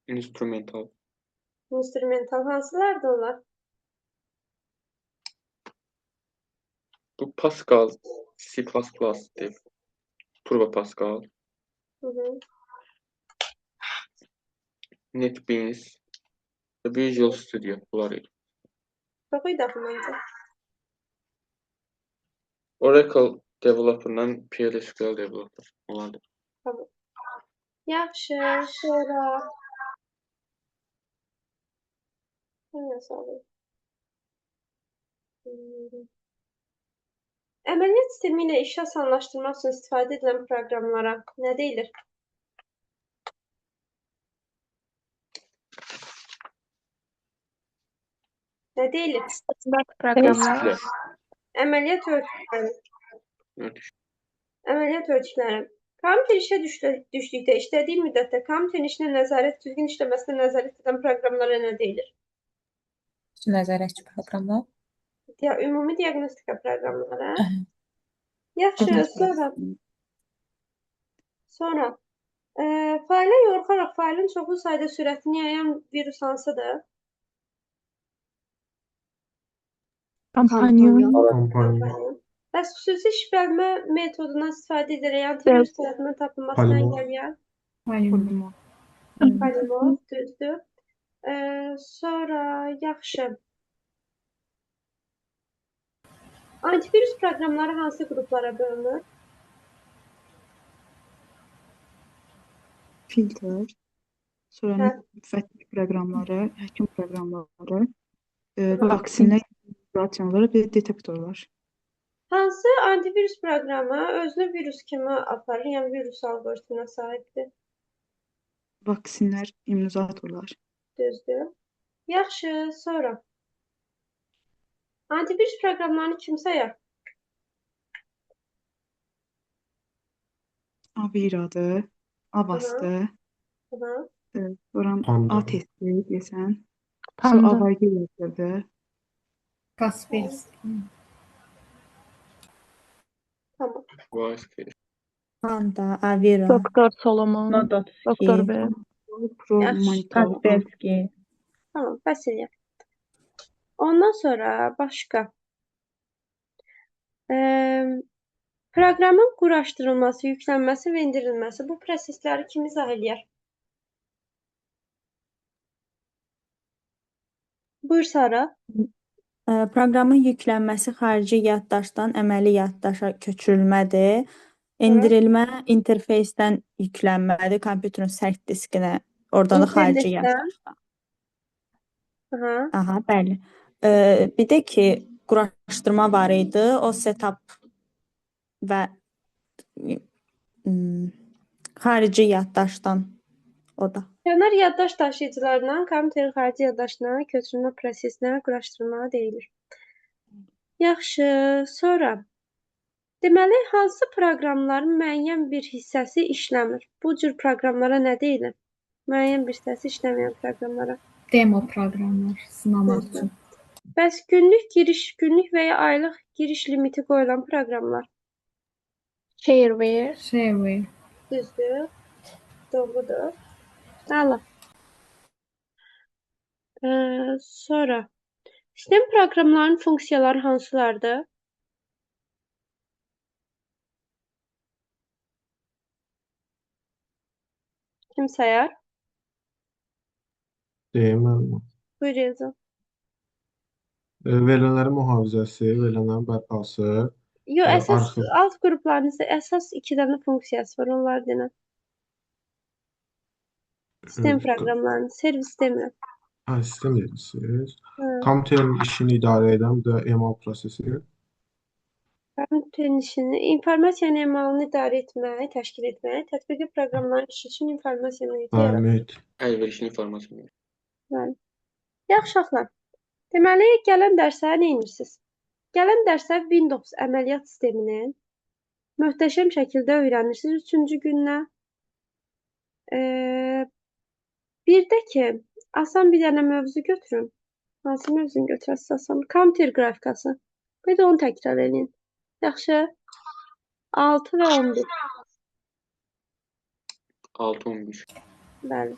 İnstrumental. İnstrumental hansılardır onlar? Bu Pascal, C++, deyil. Turbo Pascal. NetBeans, Visual Studio bunlar idi. Çox idi axı məncə. Oracle Developer-dan PLSQL Developer olardı. Tamam. Yaxşı, sonra nə sualı? Əməliyyat sistemi ilə işi asanlaşdırmaq üçün istifadə edilən proqramlara nə deyilir? Nə deyilir? Standart proqramlar. Əməliyyat örtükləri. Əməliyyat örtükləri. Kompüter işə düşdükdə, işlədiyi müddətdə kompüterin işinə nəzarət, düzgün işləməsinə nəzarət edən proqramlara nə deyilir? Nəzarətçi proqramlar. Ümumi diaqnostika proqramları. Yaxşı, sonra fayla yorxaraq faylın çoxlu sayda sürətini yayan virus hansıdır? Companion. Companion. Bəs xüsusi şifrəlmə metodundan istifadə edərək antivirus tərəfindən tapılmasını əngəlləyən? Polymorph. Polymorph, düzdür. Sonra, yaxşı. Antivirus proqramları hansı qruplara bölünür? Filter, sonra müfəttiş proqramları, həkim proqramları, vaksinlər, immunizasiyaları və detektorlar. Hansı antivirus proqramı özünü virus kimi aparır, yəni virus algoritminə sahibdir? Vaksinlər, immunizatorlar. Düzdür. Yaxşı, sonra. Antivirus proqramlarını kim sayar? Aviradır, Avastdır. Sonra A Panda. testi deyəsən. Sonra Panda. AVG yazırdı. Kaspersky. Tamam. Vasifə. Panda, Avira, Doktor Solomon, Doktor Nodovski, B. Pro Yaxşı. Monitor. Kaspersky. Tamam, bəs eləyək. Ondan sonra başqa. Proqramın quraşdırılması, yüklənməsi və endirilməsi bu prosesləri kim izah eləyər? Buyur Sara. Proqramın yüklənməsi xarici yaddaşdan əməli yaddaşa köçürülmədir. Endirilmə interfeysdən yüklənmədir, kompüterin sərt diskinə, oradan da xarici İnternetdən. yaddaşdan. Aha. Aha, bəli. Bir də ki, quraşdırma var idi, o setup və xarici yaddaşdan o da. Kənar yaddaş daşıyıcılarından kompüterin xarici yaddaşına köçürülmə prosesinə quraşdırma deyilir. Yaxşı, sonra deməli hansı proqramların müəyyən bir hissəsi işləmir? Bu cür proqramlara nə deyilir? Müəyyən bir hissəsi işləməyən proqramlara. Demo proqramlar sınamaq üçün. Bəs günlük giriş, günlük və ya aylıq giriş limiti qoyulan proqramlar? Shareware. Shareware. Düzdür? Doğrudur. Əla. Sonra sistem proqramlarının funksiyaları hansılardır? Kim sayar? Deyim mən. Buyur Elzan. Verilənlərin mühafizəsi, verilənlərin bərpası, Yo, əsas arxiv. alt qruplarının isə əsas iki dənə funksiyası var, onları denə. Sistem proqramlarının, servis demirəm. Ha, sistem deyirsiniz. Hə. Kompüterin işini idarə edən bir də emal prosesi. Kompüterin işini, informasiyanın emalını idarə etmək, təşkil etmək, tətbiqi proqramların işi üçün informasiya mühiti Hə, yaratmaq. mühit. Əlverişli informasiya mühiti. Bəli. Yaxşı uşaqlar. Deməli, gələn dərsə nə edirsiniz? Gələn dərsə Windows əməliyyat sistemini möhtəşəm şəkildə öyrənirsiniz 3-cü gündən. Bir də ki, asan bir dənə mövzu götürün. Hansı mövzunu götürəsiniz asan? Kompüter qrafikası. Bir də onu təkrar eləyin. Yaxşı. 6 və 11. 6 11. Bəli.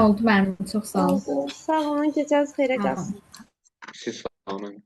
Oldu mənim. Çox sağ olun. Oldu. Sağ olun. Gecəniz xeyrə Sağ qalsın. olun. Siz sağ olun.